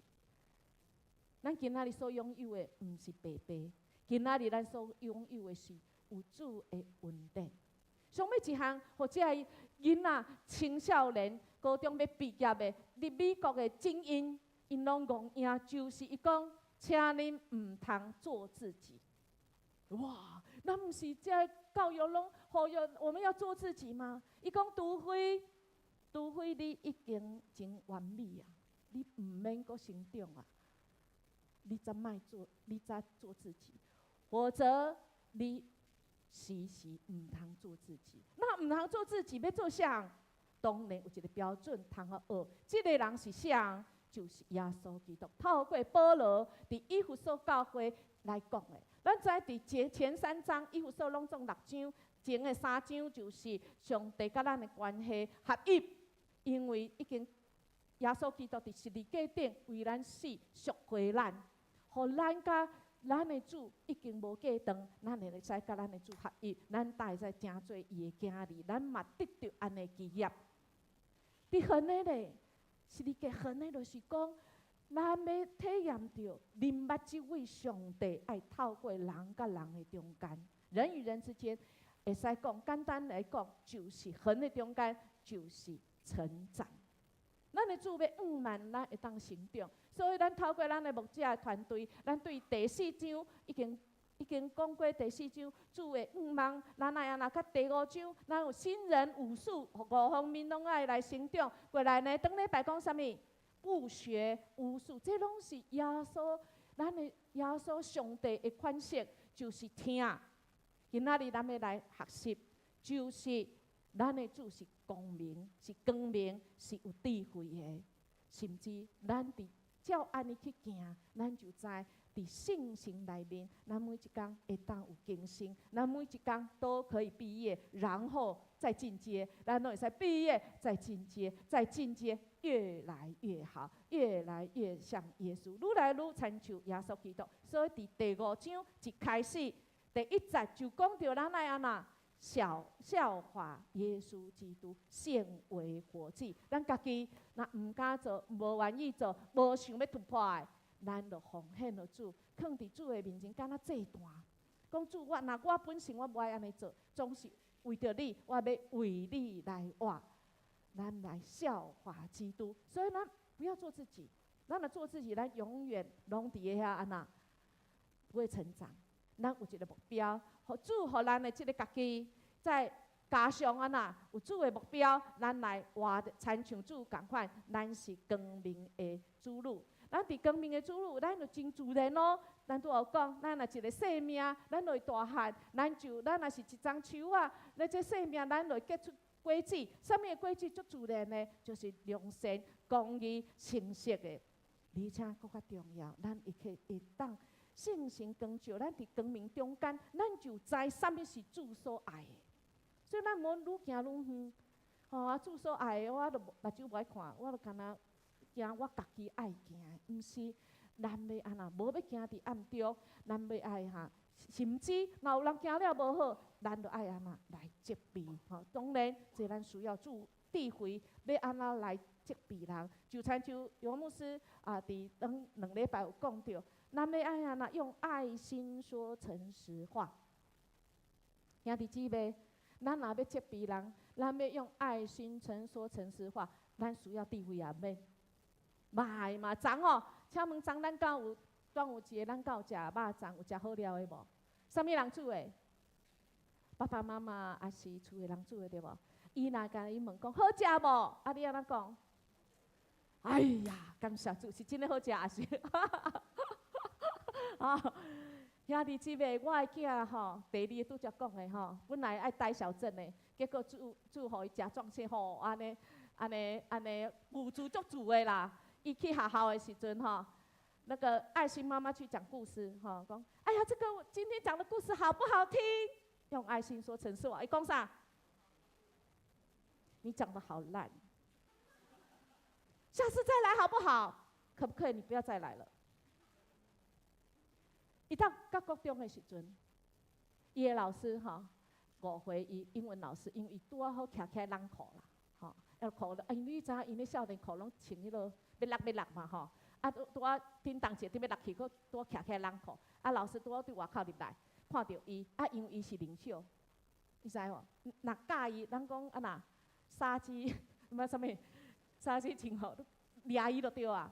咱今仔日所擁有的毋是白白，今仔日咱所擁有的是有主的恩典。上尾一項，予這个囡仔青少年高中欲畢業的，佇美國的精英，𪜶攏戇贏，就是伊講，請恁毋通做自己。哇！咱毋是這教育攏呼籲我們要做自己嗎？伊講，除非你已經真完美啊，你毋免閣成長啊，你才莫做，你才做自己，否則你時時毋通做自己。那毋通做自己，欲做啥？當然有一個標準通予學。這个人是啥？就是耶穌基督。透過保羅佇以弗所教會來講的。咱知佇前三章，以弗所攏總六章，前的三章就是上帝佮咱的關係合一，因為已經耶穌基督佇十字架頂為咱死贖回咱，予咱佮咱的主已經無隔斷，咱會使佮咱的主合一，咱才會使成做伊的囝兒，咱嘛得著按呢基業。佇遠的咧，十字架遠的，就是講，咱欲體驗著，認捌這位上帝，愛透過人佮人的中間，人與人之間，會使講簡單來講，就是遠的中間，就是成長。咱的主欲向望咱會當成長，所以咱透過咱的牧者團隊，咱對第四章已經講過第四章主的向望，咱愛按怎較第五章，咱有新人武術五方面攏愛來成長。過來呢，頂禮拜講啥物？不學無術，這攏是耶穌，咱的耶穌上帝的款式，就是聽。今仔日咱欲來學習，就是咱的主是光明，是光明，是有智慧的，甚至咱佇照按呢去行，咱就知佇信心內面，咱每一工會當有更新，咱每一工都可以畢業，然後再進階，咱攏會使畢業再進階，再進階，越來越好，越來越像耶穌，愈來愈親像耶穌基督。所以佇第五章一開始，第一節就講著咱愛按怎效法耶穌基督，獻為活祭。咱家己若毋敢做，無願意做，無想欲突破的，咱就奉獻予主，囥佇主的面前，敢若祭壇。講主，我若我本性我無愛按呢做，總是為著你，我欲為你來活。咱來效法基督，所以咱不要做自己。咱若做自己，咱永遠攏佇遐按怎，不會成長。咱有一個目標，予主予咱的這个家己，再加上按怎有主的目標，咱來活親像主仝款，咱是光明的子女。咱佇光明的子女，咱就真自然咯。咱拄仔有講，咱若一个細命，咱就會大漢，咱若是一欉樹仔，咱這細命，咱就會結出果子。啥物的果子足自然的？就是良善、公義、誠實的。而且閣較重要，咱會去會當聖神光照，咱佇光明中間，咱就知啥物是主所愛的。所以咱毋免愈行愈遠。吼啊，主所愛的，我都目睭無愛看，我就敢若行我家己愛行的，毋是咱欲按怎，無欲行佇暗中，咱欲愛哈，甚至若有人行了無好，咱就愛按怎來責備吼。當然，這咱需要注智慧，欲按怎來責備人。就親像楊牧師啊，佇當2禮拜有講著，咱欲愛按怎用愛心說誠實話。兄弟姊妹，咱若欲責備人，咱欲用愛心誠說誠實話，咱需要智慧也免。嘛會嘛，昨吼，請問昨咱敢有端午節，咱敢有食肉粽，有食好料的無？啥物人煮的？爸爸媽媽抑是厝的人煮的對無？伊若共伊問講好食無？啊，你按怎講？哎呀，感謝主，是真的好食，抑是？啊，兄弟姊妹，我的囝吼，第二個拄才講的吼，本來愛待小鎮的，結果主主予伊甲狀腺吼，按呢按呢按呢，有自足自的啦。伊去學校的時陣吼，那個愛心媽媽去講故事吼，講，哎呀，這個今天講的故事好不好聽？用愛心說誠實話，伊講啥？你講得好爛，下次再來好不好？可不可以？你不要再來了。伊到到國中的時陣，伊的老師吼誤會伊英文老師，因為伊拄仔好徛起來朗課啦，吼，要課，因為你知影𪜶咧少年課攏穿彼落欲落欲落嘛吼，啊拄拄仔叮當一下，欲落去，閣拄仔徛起來朗課，啊老師拄仔對外口入來，看著伊，啊因為伊是領袖，你知無？若佮意，人講按怎殺雞，毋啥物殺雞儆猴，掠伊就對啊。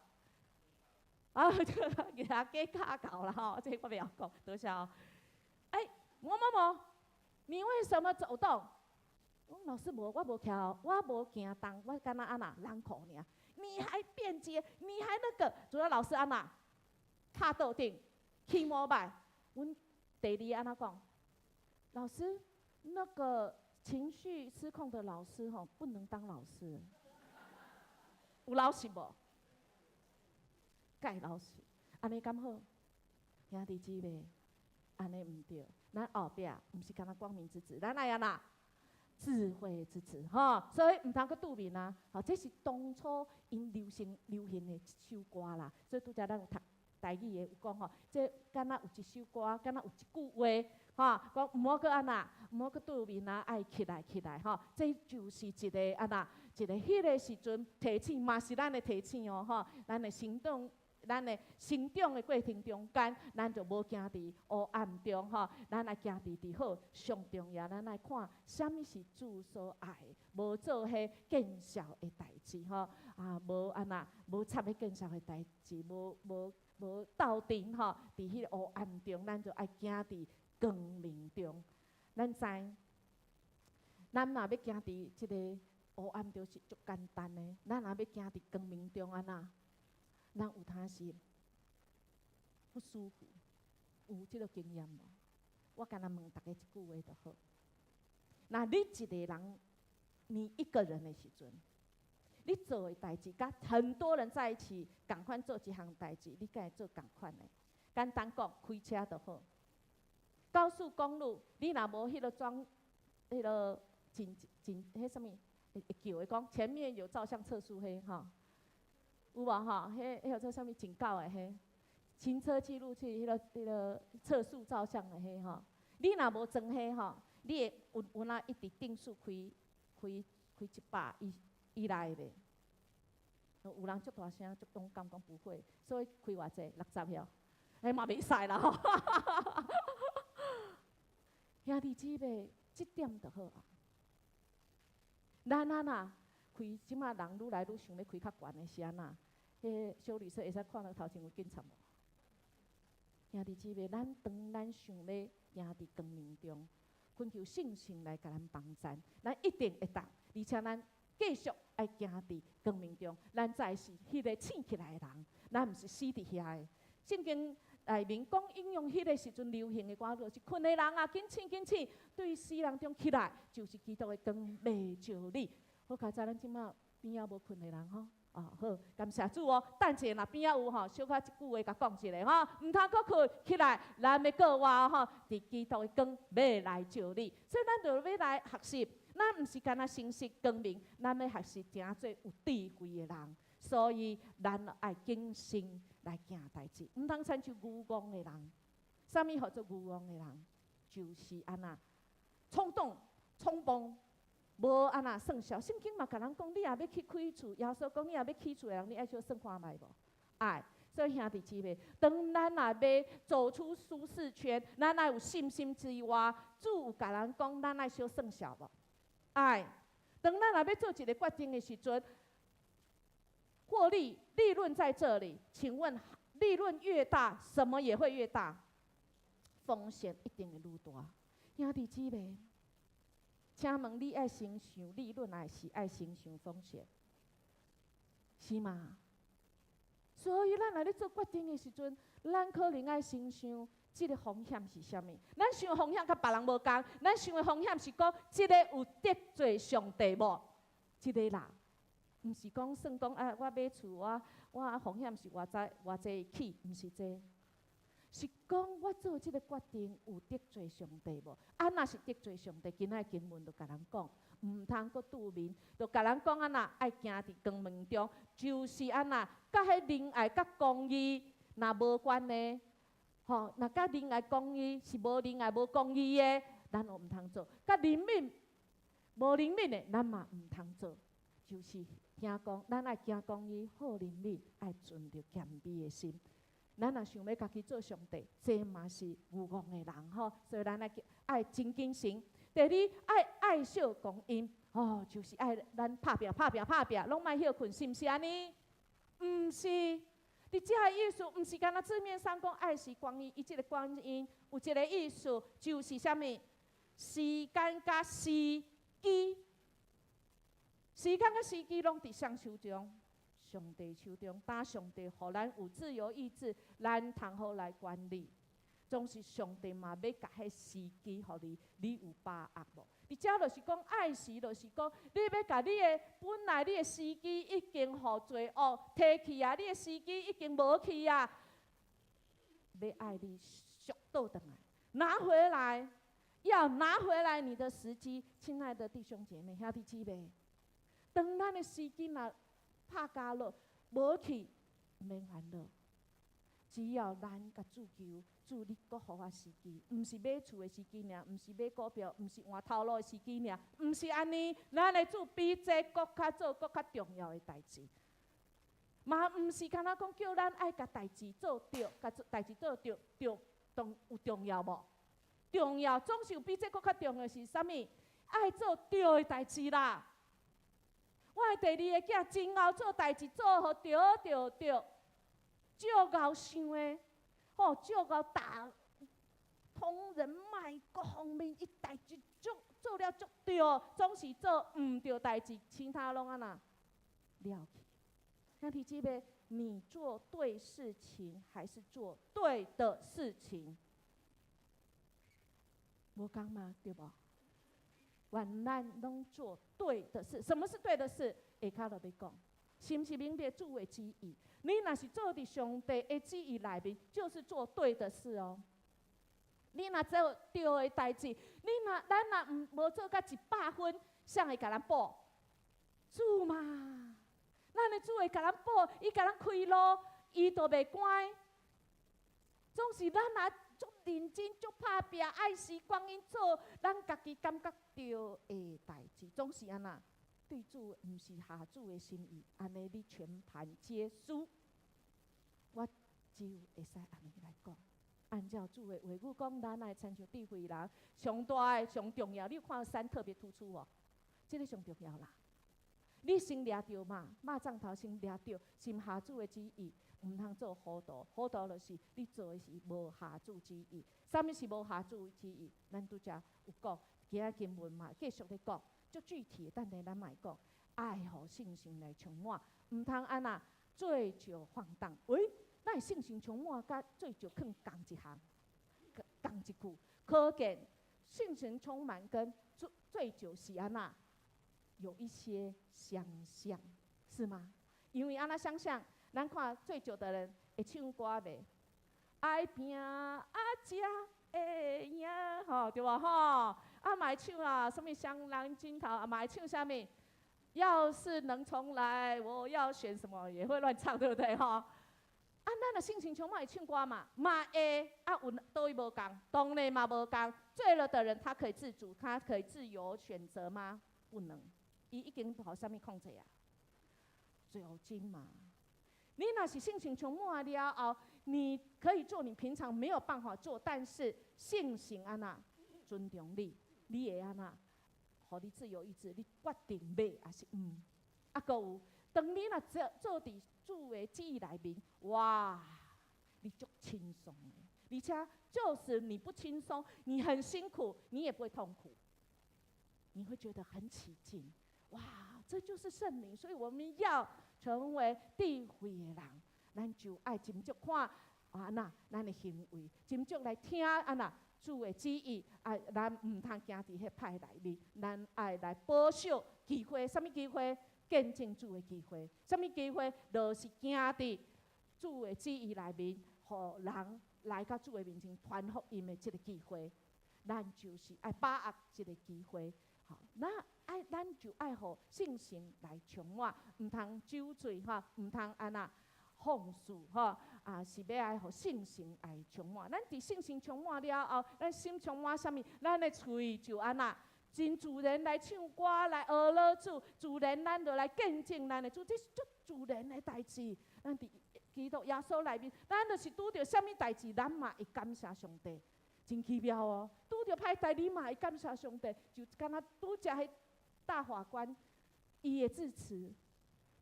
啊，這個給他給卡搞了吼，這個我袂曉講，多謝哦。哎，某某某，你為什麼走動？我老師無，我無徛，我無行動，我敢若按怎朗課爾。你還辯解？你還那個？主要老師按怎？跤桌頂，起摩拜。阮第二按怎講？老師，那個情緒失控的老師吼，不能當老師。有老實無？蓋老實，按呢敢好？兄弟姊妹，按呢毋對。咱後壁毋是干焦光明之子，咱愛按怎？智慧之子，吼，所以毋通閣拄面啊！吼，這是當初𪜶流行的一首歌啦。所以拄才咱有讀台語的有講吼，這敢若有一首歌，敢若有一句話，吼，講毋好閣按怎，毋好閣拄面啊，愛起來起來，吼，這就是一個按怎，一個彼個時陣提醒，嘛是咱的提醒哦，吼，咱的行動。咱的成長的過程中間，咱就無行佇黑暗中吼，咱愛行佇佇好。上重要，咱愛看啥物是主所愛的，無做彼見笑的代誌吼，啊，無按怎，無插彼見笑的代誌，無無無鬥陣吼，佇彼個黑暗中，咱就愛行佇光明中。咱知，咱若欲行佇這个黑暗中是足簡單的，咱若欲行佇光明中按怎？咱有當時不舒服，有這个經驗無？我干焦問大家一句話就好。若你一个人，你一個人的時陣，你做的代誌，佮很多人在一起，仝款做一項代誌，你敢會做仝款的？簡單講，開車就好。高速公路，你若無彼个裝，彼个真真彼啥物會會叫的講，前面有照相測速彼吼。有無吼？彼彼叫做啥物警告的彼？行車記錄器，彼个測速照相的彼吼。你若無裝彼吼，你會有有哪一直定速開開開100以以內袂？有人足大聲足勇敢講不會，所以開偌濟60曉，彼嘛袂使啦吼。兄弟姊妹，這點就好啊。咱按怎開？這馬人愈來愈想欲開較懸的是按怎？彼个修理車會使看到頭前有警察無？兄弟姊妹，咱當咱想欲行佇光明中，懇求聖神來共咱幫贊，咱一定會當，而且咱繼續愛行佇光明中，咱才會是彼个醒起來的人，咱毋是死佇遐的。聖經內面講引用彼个時陣流行的歌，就是睏的人啊，緊醒緊醒，對死人中起來，就是基督的光欲照你。好佳哉，咱這馬邊仔無睏的人吼。啊好，感謝主哦。等一下若邊仔有吼，小可一句話共講一下吼，毋通閣睏起來，咱欲過活吼，佇基督的光欲來照你。所以咱就欲來學習，咱毋是干焦誠實光明，咱欲學習成做有智慧的人。所以咱愛謹慎來行代誌，毋通親像愚戇的人。啥物號做愚戇的人？就是按怎衝動、衝動，無按怎算數。聖經嘛共咱講，你若欲去開厝，耶穌講你若欲起厝的人，你愛小算看覓無？愛。所以兄弟姊妹，當咱若欲走出舒適圈，咱愛有信心之外，主有共咱講，咱愛小算數無？愛。當咱若欲做一个決定的時陣，獲利利潤在這裡，請問利潤越大，什麼也會越大？風險一定會愈大。兄弟姊妹，請問你愛先想利潤，還是愛先想風險？是嗎？所以咱若咧做決定的時陣，咱可能愛先想這個風險是啥物？咱想風險佮別人無仝，咱想的風險是講這個有得罪上帝無？這個啦，毋是講算講啊，我買厝我風險是偌濟偌濟起，毋是這個，是講我做這個決定有得罪上帝無？啊，若是得罪上帝，今仔經文就共咱講，毋通閣拄面，就共咱講按怎愛行佇光明中，就是按怎佮彼仁愛佮公義若無關的，吼，若佮仁愛公義是無仁愛無公義的，咱就毋通做；佮憐憫無憐憫的，咱嘛毋通做。就是行公，咱愛行公義、好憐憫，愛存著謙卑的心。咱若想欲家己做上帝，這嘛是愚戇的人吼。所以咱愛愛真謹慎。第二，愛愛惜光陰，哦，就是愛咱拍拚、拍拚、拍拚，攏莫歇睏，是毋是按呢？毋是，佇這个意思，毋是干焦字面上講愛惜光陰，伊這个光陰有一个意思，就是啥物？時間佮時機，時間佮時機攏佇誰手中？上帝手中，當上帝予咱有自由意志，咱通好來管理。總是上帝嘛欲共彼時機予你，你有把握無？佇遮就是講愛時，就是講你欲共你的本來你的時機已經予罪惡提去啊，你的時機已經無去啊，欲愛你續倒轉來，拿回來，要拿回來你的時機，親愛的弟兄姐妹、兄弟姊妹，當咱的時機若拍交落無去，毋免煩惱。只要咱共主求，主你閣予我時機，毋是買厝的時機爾，毋是買股票，毋是換頭路的時機爾，毋是按呢，咱的主比這閣較做閣較重要的代誌。嘛毋是干焦講叫咱愛共代誌做對，共代誌做對，對，當有重要無？重要，總是有比這閣較重要是啥物？愛做對的代誌啦。我的第二个囝真𠢕做代誌，做予對對對，足𠢕想的，吼，足𠢕打通人脈各方面，伊代誌足做了足對，總是做毋對代誌，其他攏按怎了去。兄弟姊妹，你做對事情還是做對的事情？無仝嗎？對無？願咱攏做對的事。什麼是對的事？下跤就欲講，是毋是明白主的旨意？你若是做佇上帝的旨意內面，就是做對的事哦。你若做對的代誌，你若咱若毋無做甲100分，誰會共咱補？主嘛，咱的主會共咱補，伊共咱開路，伊就袂關。總是咱若足認真、足拍拚、愛惜光陰做咱家己感覺對的代誌，總是按怎？對主毋是合主的心意，按呢你全盤皆輸。我只有會使按呢來講，按照主的話語講，咱愛親像智慧人，上大的、上重要，你有看三特別突出無？這个上重要啦。你先掠著嘛，肉粽頭先掠著，是毋合主的旨意，毋通做糊塗。糊塗就是你做的是無合主旨意。啥物是無合主旨意？咱拄才有講，今仔經文嘛，繼續咧講，足具體的，等下咱嘛會講。愛予聖神來充滿，毋通按怎醉酒放蕩。喂，咱的聖神充滿，佮醉酒囥仝一項，仝一句，可見聖神充滿跟醉酒是按怎有一些相像，是嗎？因為按怎相像？咱看醉酒的人會唱歌袂？愛拼愛食，會贏，吼，對無吼？啊，嘛會唱啊，啥物雙人鏡頭，啊，嘛會唱啥物？要是能重來，我要選什麼？也會亂唱，對不對？吼？啊，咱若聖神充滿會唱歌嘛？嘛會，啊，有佗位無仝，當然嘛無仝。醉了的人，他可以自主，他可以自由選擇嗎？不能，伊已經予啥物控制啊？酒精嘛。你若是聖神充滿了後，你可以做你平常沒有辦法做，但是聖神按怎尊重你，你會按怎，予你自由意志，你決定欲抑是毋。啊，閣有，當你若做做佇主的旨意內面，哇，你足輕鬆的，而且就是你不輕鬆，你很辛苦，你也不會痛苦，你會覺得很起勁。哇，這就是聖靈，所以我們要成為智慧的人，咱就愛斟酌看按怎，咱的行為，斟酌來聽按怎主的旨意，啊，咱毋通行佇彼歹內面，咱愛來保守機會，啥物機會？見證主的機會，啥物機會？就是行佇主的旨意內面，予人來到主的面前傳福音的這个機會，咱就是愛把握這个機會。好，那愛咱就愛予聖神來充滿，毋通酒醉吼，毋通按怎放肆吼，啊是欲愛予聖神來充滿。咱佇聖神充滿了後，咱心充滿啥物？咱的喙就按怎？真自然來唱歌，來呵咾主，自然咱就來見證咱的主，這是足自然的代誌。咱佇基督耶穌內面，咱就是拄著啥物代誌，咱嘛會感謝上帝，真奇妙哦！拄著歹代，你嘛會感謝上帝，就敢若拄才彼大法官伊的致辭。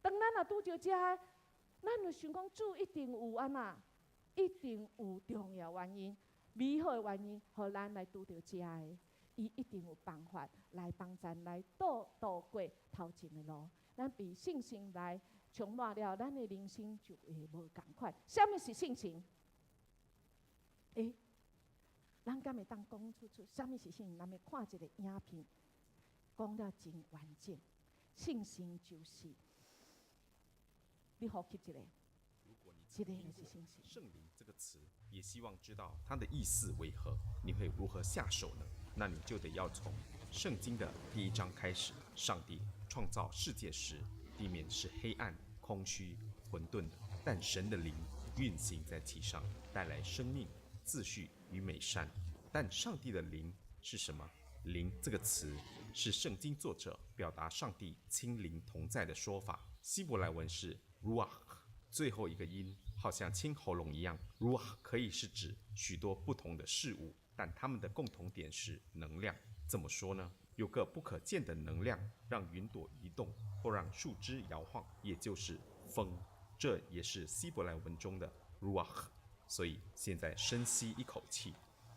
當咱若拄著這，咱就想講主一定有按怎，一定有重要原因、美好的原因，予咱來拄著這个。伊一定有辦法來幫咱來度過頭前的路。咱被聖神來充滿了，咱的人生就會無仝款。啥物是聖神？欸，咱敢會當講出啥物是聖神？咱欲看一个影片，講了真完整。聖神就是你呼吸一下，這個就是聖神。聖靈這個詞，也希望知道它的意思為何？你會如何下手呢？那你就得要從聖經的第一章開始。上帝創造世界時，地面是黑暗、空虛、混沌的，但神的靈運行在其上，帶來生命、秩序與美善。但上帝的靈是什麼？靈這個詞是聖經作者表達上帝親臨同在的說法。希伯來文是 ruach，最後一個音好像清喉嚨一樣。ruach 可以是指許多不同的事物，但它們的共同點是能量。怎麼說呢？有個不可見的能量，讓雲朵移動或讓樹枝搖晃，也就是風。這也是希伯來文中的 ruach。所以現在深吸一口氣，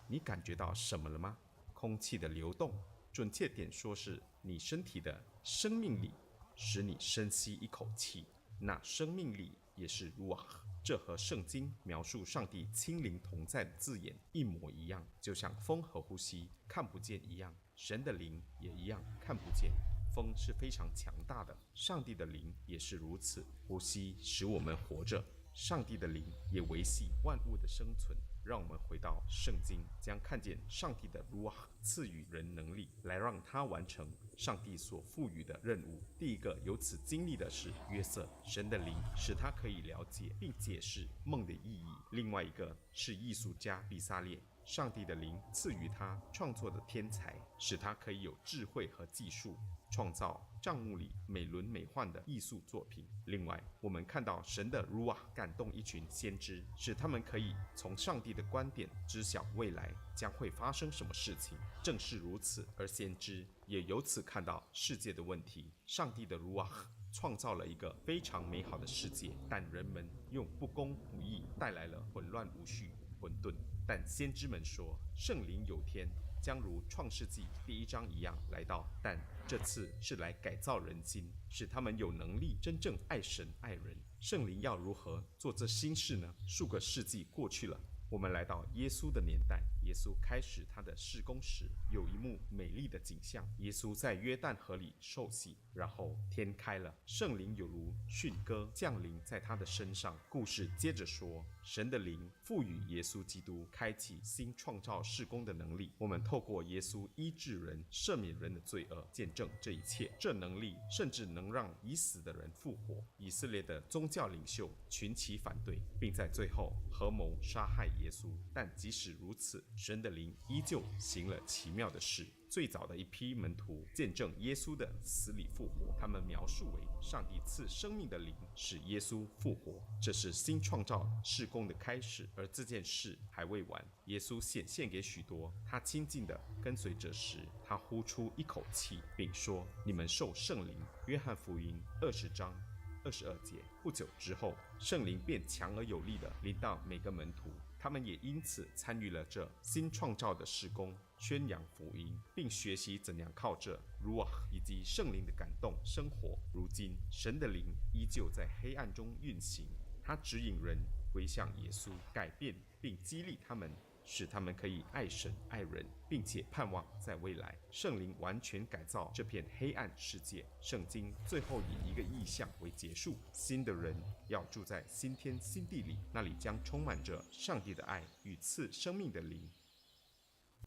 你感覺到什麼了嗎？空氣的流動，準確點說是你身體的生命力，使你深吸一口氣。那生命力也是 ruach。這和聖經描述上帝親臨同在的字眼一模一樣，就像風和呼吸看不見一樣，神的靈也一樣看不見。風是非常強大的，上帝的靈也是如此。呼吸使我們活着，上帝的靈也維繫萬物的生存。讓我們回到聖經，將看見上帝的 ruach 賜予人能力，來讓他完成上帝所賦予的任務。第一個有此經歷的是約瑟，神的靈使他可以了解並解釋夢的意義。另外一個是藝術家比撒列，上帝的靈賜予他創作的天才，使他可以有智慧和技術，創造帳幕裡美輪美奐的藝術作品。另外，我們看到神的 ruach 感動一群先知，使他們可以從上帝的觀點知曉未來將會發生什麼事情。正是如此，而先知也由此看到世界的問題。上帝的 ruach 創造了一個非常美好的世界，但人們用不公不義帶來了混亂無序、混沌。但先知們說，聖靈有天將如創世紀第一章一樣來到，但這次是來改造人心，使他們有能力真正愛神愛人。聖靈要如何做這新事呢？數個世紀過去了，我們來到耶穌的年代，耶穌開始他的事工時，有一幕美麗的景象：耶穌在約旦河裡受洗，然後天開了，聖靈有如訊鴿降臨在他的身上。故事接着說，神的靈賦予耶穌基督開啟新創造事工的能力。我們透過耶穌醫治人、赦免人的罪惡，見證這一切。這能力甚至能讓已死的人復活。以色列的宗教領袖群起反對，並在最後合謀殺害耶穌。但即使如此，神的靈依舊行了奇妙的事。最早的一批門徒見證耶穌的死裡復活，他們描述為上帝賜生命的靈使耶穌復活，這是新創造事工的開始。而這件事還未完，耶穌顯現給許多他親近的跟隨者時，他呼出一口氣，並說：“你們受聖靈。”約翰福音20章22節。不久之後，聖靈便強而有力地臨到每個門徒。他們也因此參與了這新創造的事工，宣揚福音，並學習怎樣靠着魯阿以及聖靈的感動生活。如今，神的靈依舊在黑暗中運行，他指引人歸向耶穌，改變並激勵他們，使他們可以愛神愛人，並且盼望在未來聖靈完全改造這片黑暗世界。聖經最後以一個異象為結束：新的人要住在新天新地裡，那裡將充滿着上帝的愛與賜生命的靈。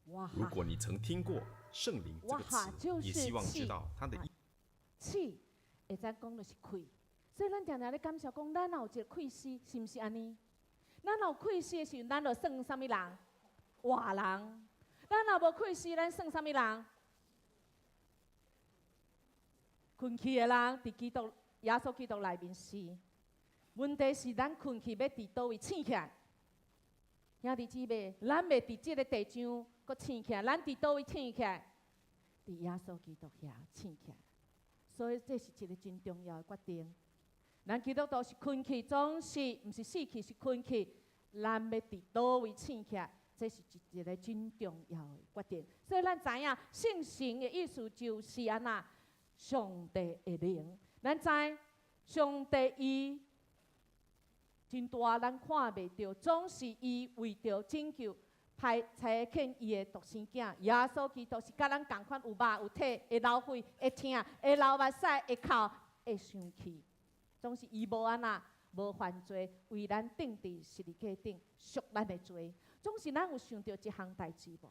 哇！如果你曾聽過聖靈這個詞，也希望知道它的意。氣會使講就是氣，所以咱定定咧感謝講，咱若有一個氣息，是毋是按呢？咱若有氣息的時陣，咱就算啥物人？活人。咱若無氣息，咱算啥物人？睏去的人，佇基督耶穌基督內面死。問題是咱睏去欲佇佗位醒起來？兄弟姊妹，咱袂佇這个地上閣醒起來，咱佇佗位醒起來？佇耶穌基督遐醒起來。所以這是一個真重要的決定。咱基督徒是睏去，總是毋是死去，是睏去。咱欲佇佗位醒起來？這是一個真重要的決定。所以咱知影聖神的意思就是按怎，上帝的靈。咱知上帝伊真大，咱看袂著，總是伊為著拯救，派差遣伊的獨生囝耶穌基督，是佮咱仝款有肉有體，會流血，會疼，會流目屎，會哭，會生氣。總是伊無按怎，無犯罪，為咱釘佇十字架頂，贖咱的罪。總是咱有想著這項代誌無？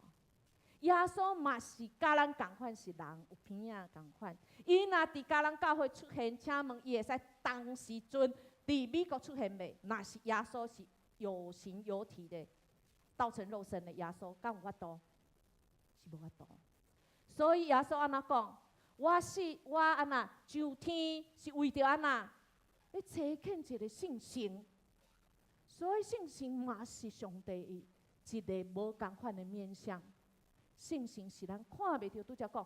耶穌嘛是佮咱仝款是人，有鼻仔仝款。伊若佇迦南教會出現，請問伊會使當時陣佇美國出現袂？若是耶穌是有形有體的，道成肉身的耶穌，敢有法度？是無法度。所以耶穌按怎講？我死我按怎上天是為著按怎？欲差遣一個聖神。所以聖神嘛是上帝伊一個無仝款的面向。聖神是咱看袂著，拄才講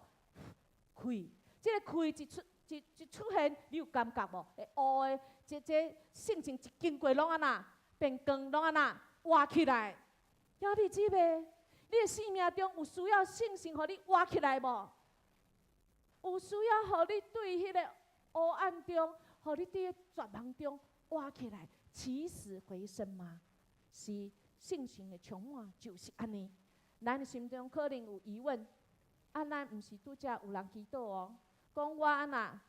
氣，這个氣一出一一出現，你有感覺無？會烏的，這這聖神一經過，攏按怎變光，攏按怎活起來？兄弟姊妹，你的生命中有需要聖神予你活起來無？有需要予你對彼个黑暗中，予你佇絕望中活起來，起死回生嗎？是聖神的充滿，就是按呢。咱的心中可能有疑問，啊，咱毋是拄才有人祈禱哦，講我按怎？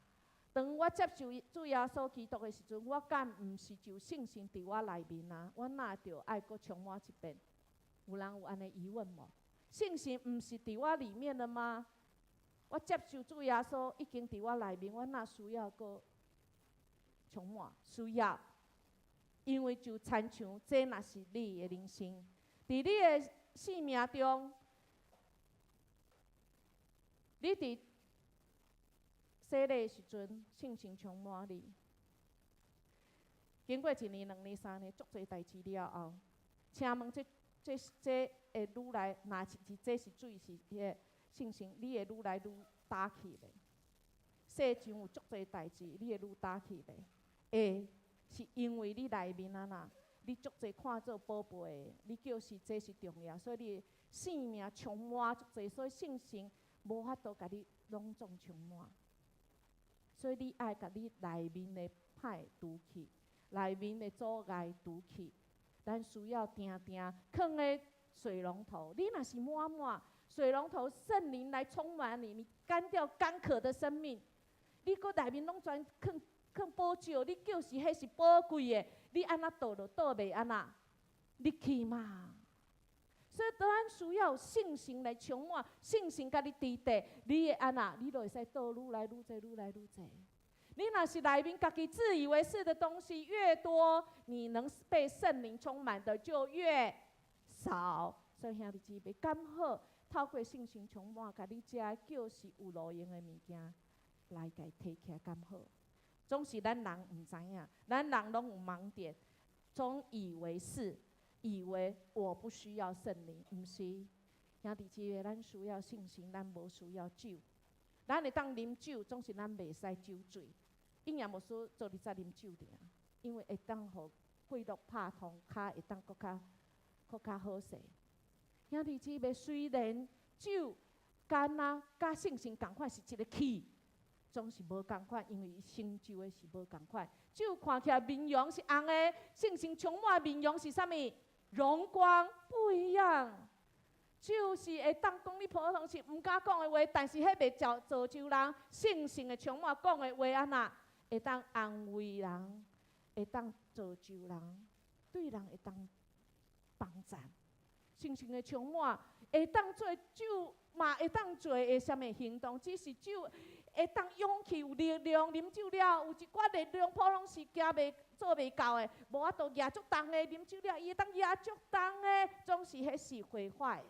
當我接受主耶穌基督的時陣，我敢毋是就聖神佇我內面啊？我哪著愛閣充滿一遍？有人有按呢疑問無？聖神毋是佇我裡面了嗎？我接受主耶穌已經佇我內面，我哪需要閣充滿？需要，因為就親像這若是你的人生，佇你的生命中，你佇洗禮的時陣，聖神充滿你。經過一年、兩年、三年，足濟代誌了後，請問這、這、這會愈來，若是這是水是彼个聖神，你會愈來愈焦去袂？世上有足濟代誌，你會愈焦去袂？會，是因為你內面啊啦，你足濟看做寶貝的，你叫是這是重要，所以你的生命充滿足濟，所以聖神無法度共你攏總充滿。所以你愛共你內面的歹除去，內面的阻礙除去。咱需要定定囥佇水龍頭，你若是滿滿水龍頭，聖靈來充滿你，你乾掉乾渴的生命，你閣內面攏全囥囥寶石，你就是彼是寶貴的，你按怎倒就倒袂按怎入去嘛。所以，咱需要聖神來充滿，聖神共你佇底，你會按怎？你就會使倒愈來愈濟，愈來愈濟。你若是內面家己自以為是的東西越多，你能被聖靈充滿的就越少。所以兄弟姊妹，敢好透過聖神充滿，共你遮叫是有路用的物件來共提起來，敢好？總是咱人毋知影，咱人攏有盲點，總以為是，以為我不需要聖靈，毋是。兄弟姊妹，咱需要聖神，咱無需要酒。咱會當啉酒，總是咱袂使酒醉。應驗牧師做日在啉酒爾，因為會當予血絡拍通，跤會當閣較好勢。兄弟姊妹，雖然酒敢若佮聖神仝款是一个氣，總是無仝款，因為伊成就的是無仝款。酒看起來面容是紅的，聖神充滿面容是啥物？榮光不一樣。酒是會當講你普通時毋敢講的話，但是彼袂造就人。聖神的充滿講的話按怎？會當安慰人，會當造就人，對人會當幫贊。聖神的充滿會當做酒嘛，會當做的啥物行動？只是酒會當勇氣有力量，啉酒了有一寡力量，普通是行袂做袂到的，無法度舉足重的，啉酒了，伊會當舉足重的，總是彼是毀壞。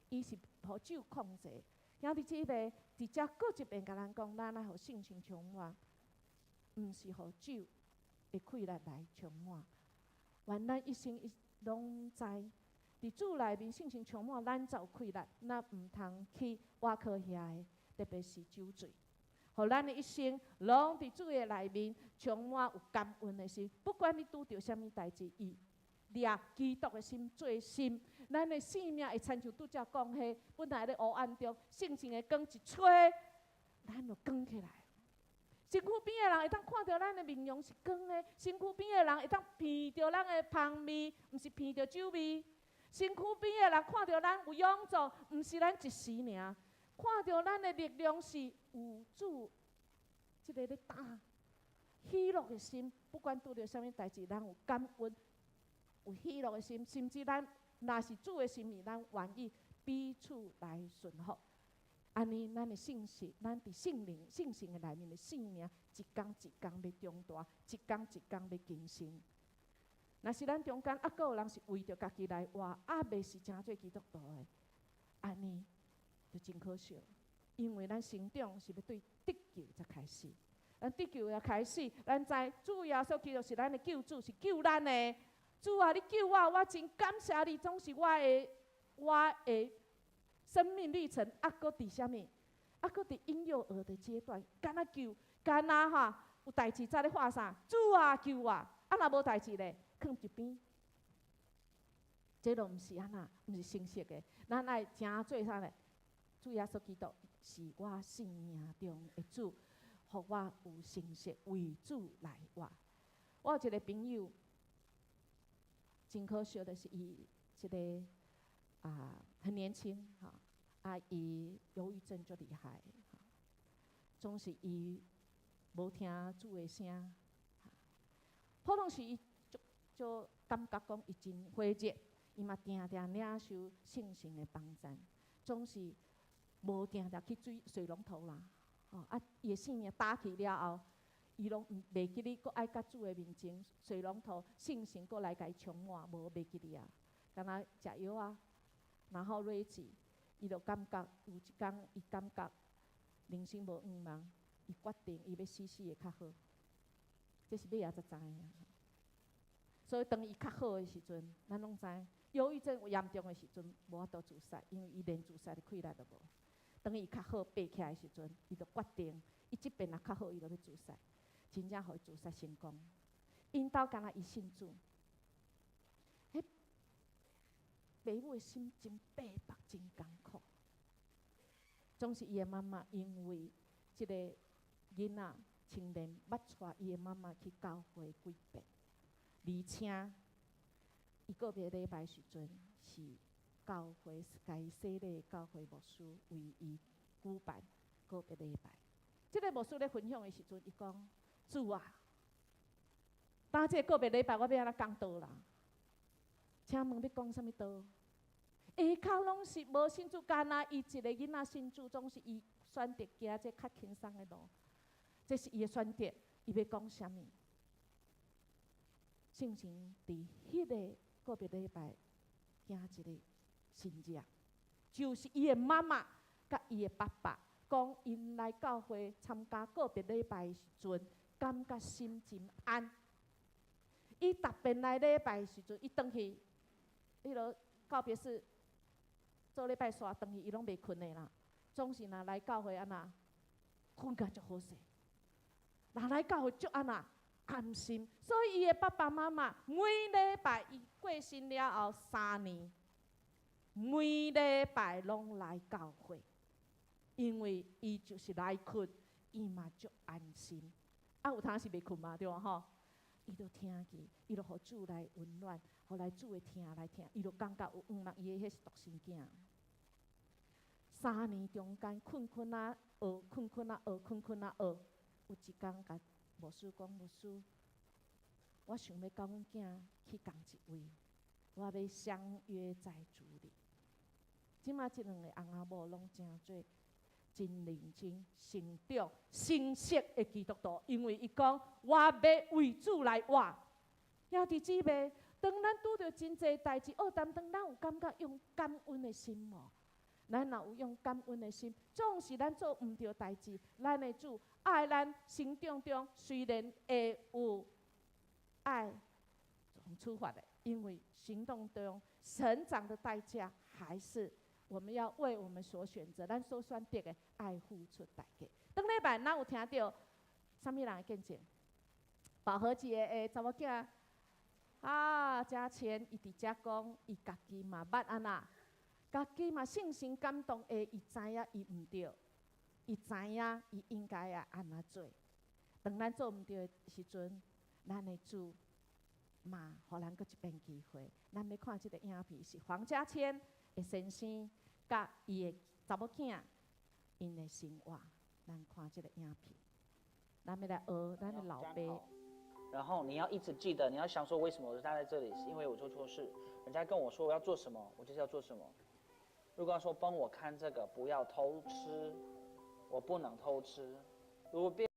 伊是予酒控制。兄弟姊妹，佇遮閣一遍共咱講，咱愛予聖神充滿，毋是予酒的氣力來充滿。願咱一生一攏知，佇主內面聖神充滿，咱才有氣力，咱毋通去倚靠遐个，特別是酒醉。予咱的一生攏佇主的內面充滿有感恩的心，不管你拄著啥物代誌，以掠基督的心做心，咱的生命會親像拄才講彼，本來咧黑暗中，聖神的光一吹，咱就光起來。身軀邊的人會當看著咱的面容是光的，身軀邊的人會當聞著咱的芳味，毋是聞著酒味。身軀邊的人看著咱有勇壯，毋是咱一時爾。看著咱的力量是有主，這个咧擔喜樂的心，不管拄著啥物代誌，咱有感恩，有喜樂的心，甚至咱若是主的心意，咱願意彼此來順服。按呢，咱的信息，咱佇聖靈、聖神的內面的生命，一工一工欲長大，一工一工欲更新。若是咱中間猶閣有人是為著家己來活，猶未是成做基督徒的，按呢就真可惜，因為咱成長是欲對得救才開始。咱得救才開始，咱知主耶穌基督是咱的救主，是救咱的。主啊，你救我，我真感謝你，總是我的生命歷程，猶閣佇啥物？猶閣佇嬰幼兒的階段，敢若救，敢若哈有代誌才咧喊啥？主啊，救我！啊，若無代誌咧，囥一邊。這都毋是按怎，毋是誠實的。咱愛誠做啥咧？主耶穌基督是我生命中的主，予我有誠實為主來活。我有一個朋友，真可惜的是，伊這個啊很年輕哈，啊伊憂鬱症足厲害，總是伊無聽主的聲，普通時伊足足感覺講伊真火熱，伊嘛定定領受聖神的幫贊，總是無定定去水龍頭啦，吼啊！伊的生命焦去了後，伊攏毋袂記得，閣愛佮主的面前水龍頭聖神閣來共伊充滿，無袂記得啊，敢若食藥啊，然後累積，伊就感覺有一工，伊感覺人生無向望，伊決定伊欲死死會較好，這是尾仔才知影。所以當伊較好的時陣，咱攏知，憂鬱症有嚴重的時陣，無法度自殺，因為伊連自殺的氣力都無。當伊較好爬起來的時陣，伊就決定，伊這擺若較好，伊就欲自殺，真正予伊自殺成功。𪜶兜敢若伊信主，彼爸母的心真逼迫，真艱苦。總是伊的媽媽因為這个囡仔青年捌帶伊的媽媽去教會幾遍，而且伊個別禮拜時陣是教會該洗禮教會牧師為伊舉辦告別禮拜。這个牧師咧分享的時陣，伊講：主啊，當這個告別禮拜，我欲按怎講道啦？請問欲講啥物道？下跤攏是無信主，干焦伊一个囡仔信主，總是伊選擇行這較輕鬆的路。這是伊的選擇，伊欲講啥物？聖神佇彼个告別禮拜行一个神跡，就是伊的媽媽佮伊的爸爸講，𪜶來教會參加告別禮拜的時陣，感覺心真安。伊逐遍來禮拜的時陣，伊轉去，彼落告別式做禮拜煞轉去，伊攏袂睏的啦。總是若來教會按怎，睏甲足好勢。若來教會足按怎安心，所以伊的爸爸媽媽每禮拜伊過身了後3年，每禮拜攏來教會，因為伊就是來睏，伊嘛足安心。啊，有當時袂睏嘛，對無吼？伊就聽見，伊就予主來溫暖，予來主的疼來疼，伊就感覺有毋茫，伊的彼是獨生囝。三年中間，睏睏啊學，睏睏啊學，睏睏啊學。有一工，共牧師講：牧師，我想欲佮阮囝去仝一位，我欲相約在主裡。這馬這兩個翁仔某攏成做真認真、成長、成熟的基督徒，因為伊講我欲為主來活。兄弟姊妹，當咱拄著真濟代誌，學當當咱有感覺用感恩的心無？咱若有用感恩的心，總是咱做毋著代誌，咱的主愛咱成長中，雖然會有愛處罰的，因為行動中成長的代價，還是我們要為我們所選擇、咱所選擇的愛付出代價。頂禮拜咱有聽著啥物人的見證？寶和姐的查某囝啊，嘉謙伊佇遮講，伊家己嘛捌按怎，家己嘛聖神感動的，伊知影伊毋對，伊知影伊應該愛按怎做。當咱做毋對的時陣，咱的主嘛，予咱閣一遍機會。咱欲看這个影片是黃家千的先生佮伊的查某囝𪜶的生活。咱看這个影片，咱欲來學咱的老爸。然後你要一直記得，你要想說為什麼我站在這裡，是因為我做錯事。人家跟我說我要做什麼，我就是要做什麼。如果說幫我看這個，不要偷吃，我不能偷吃。如果別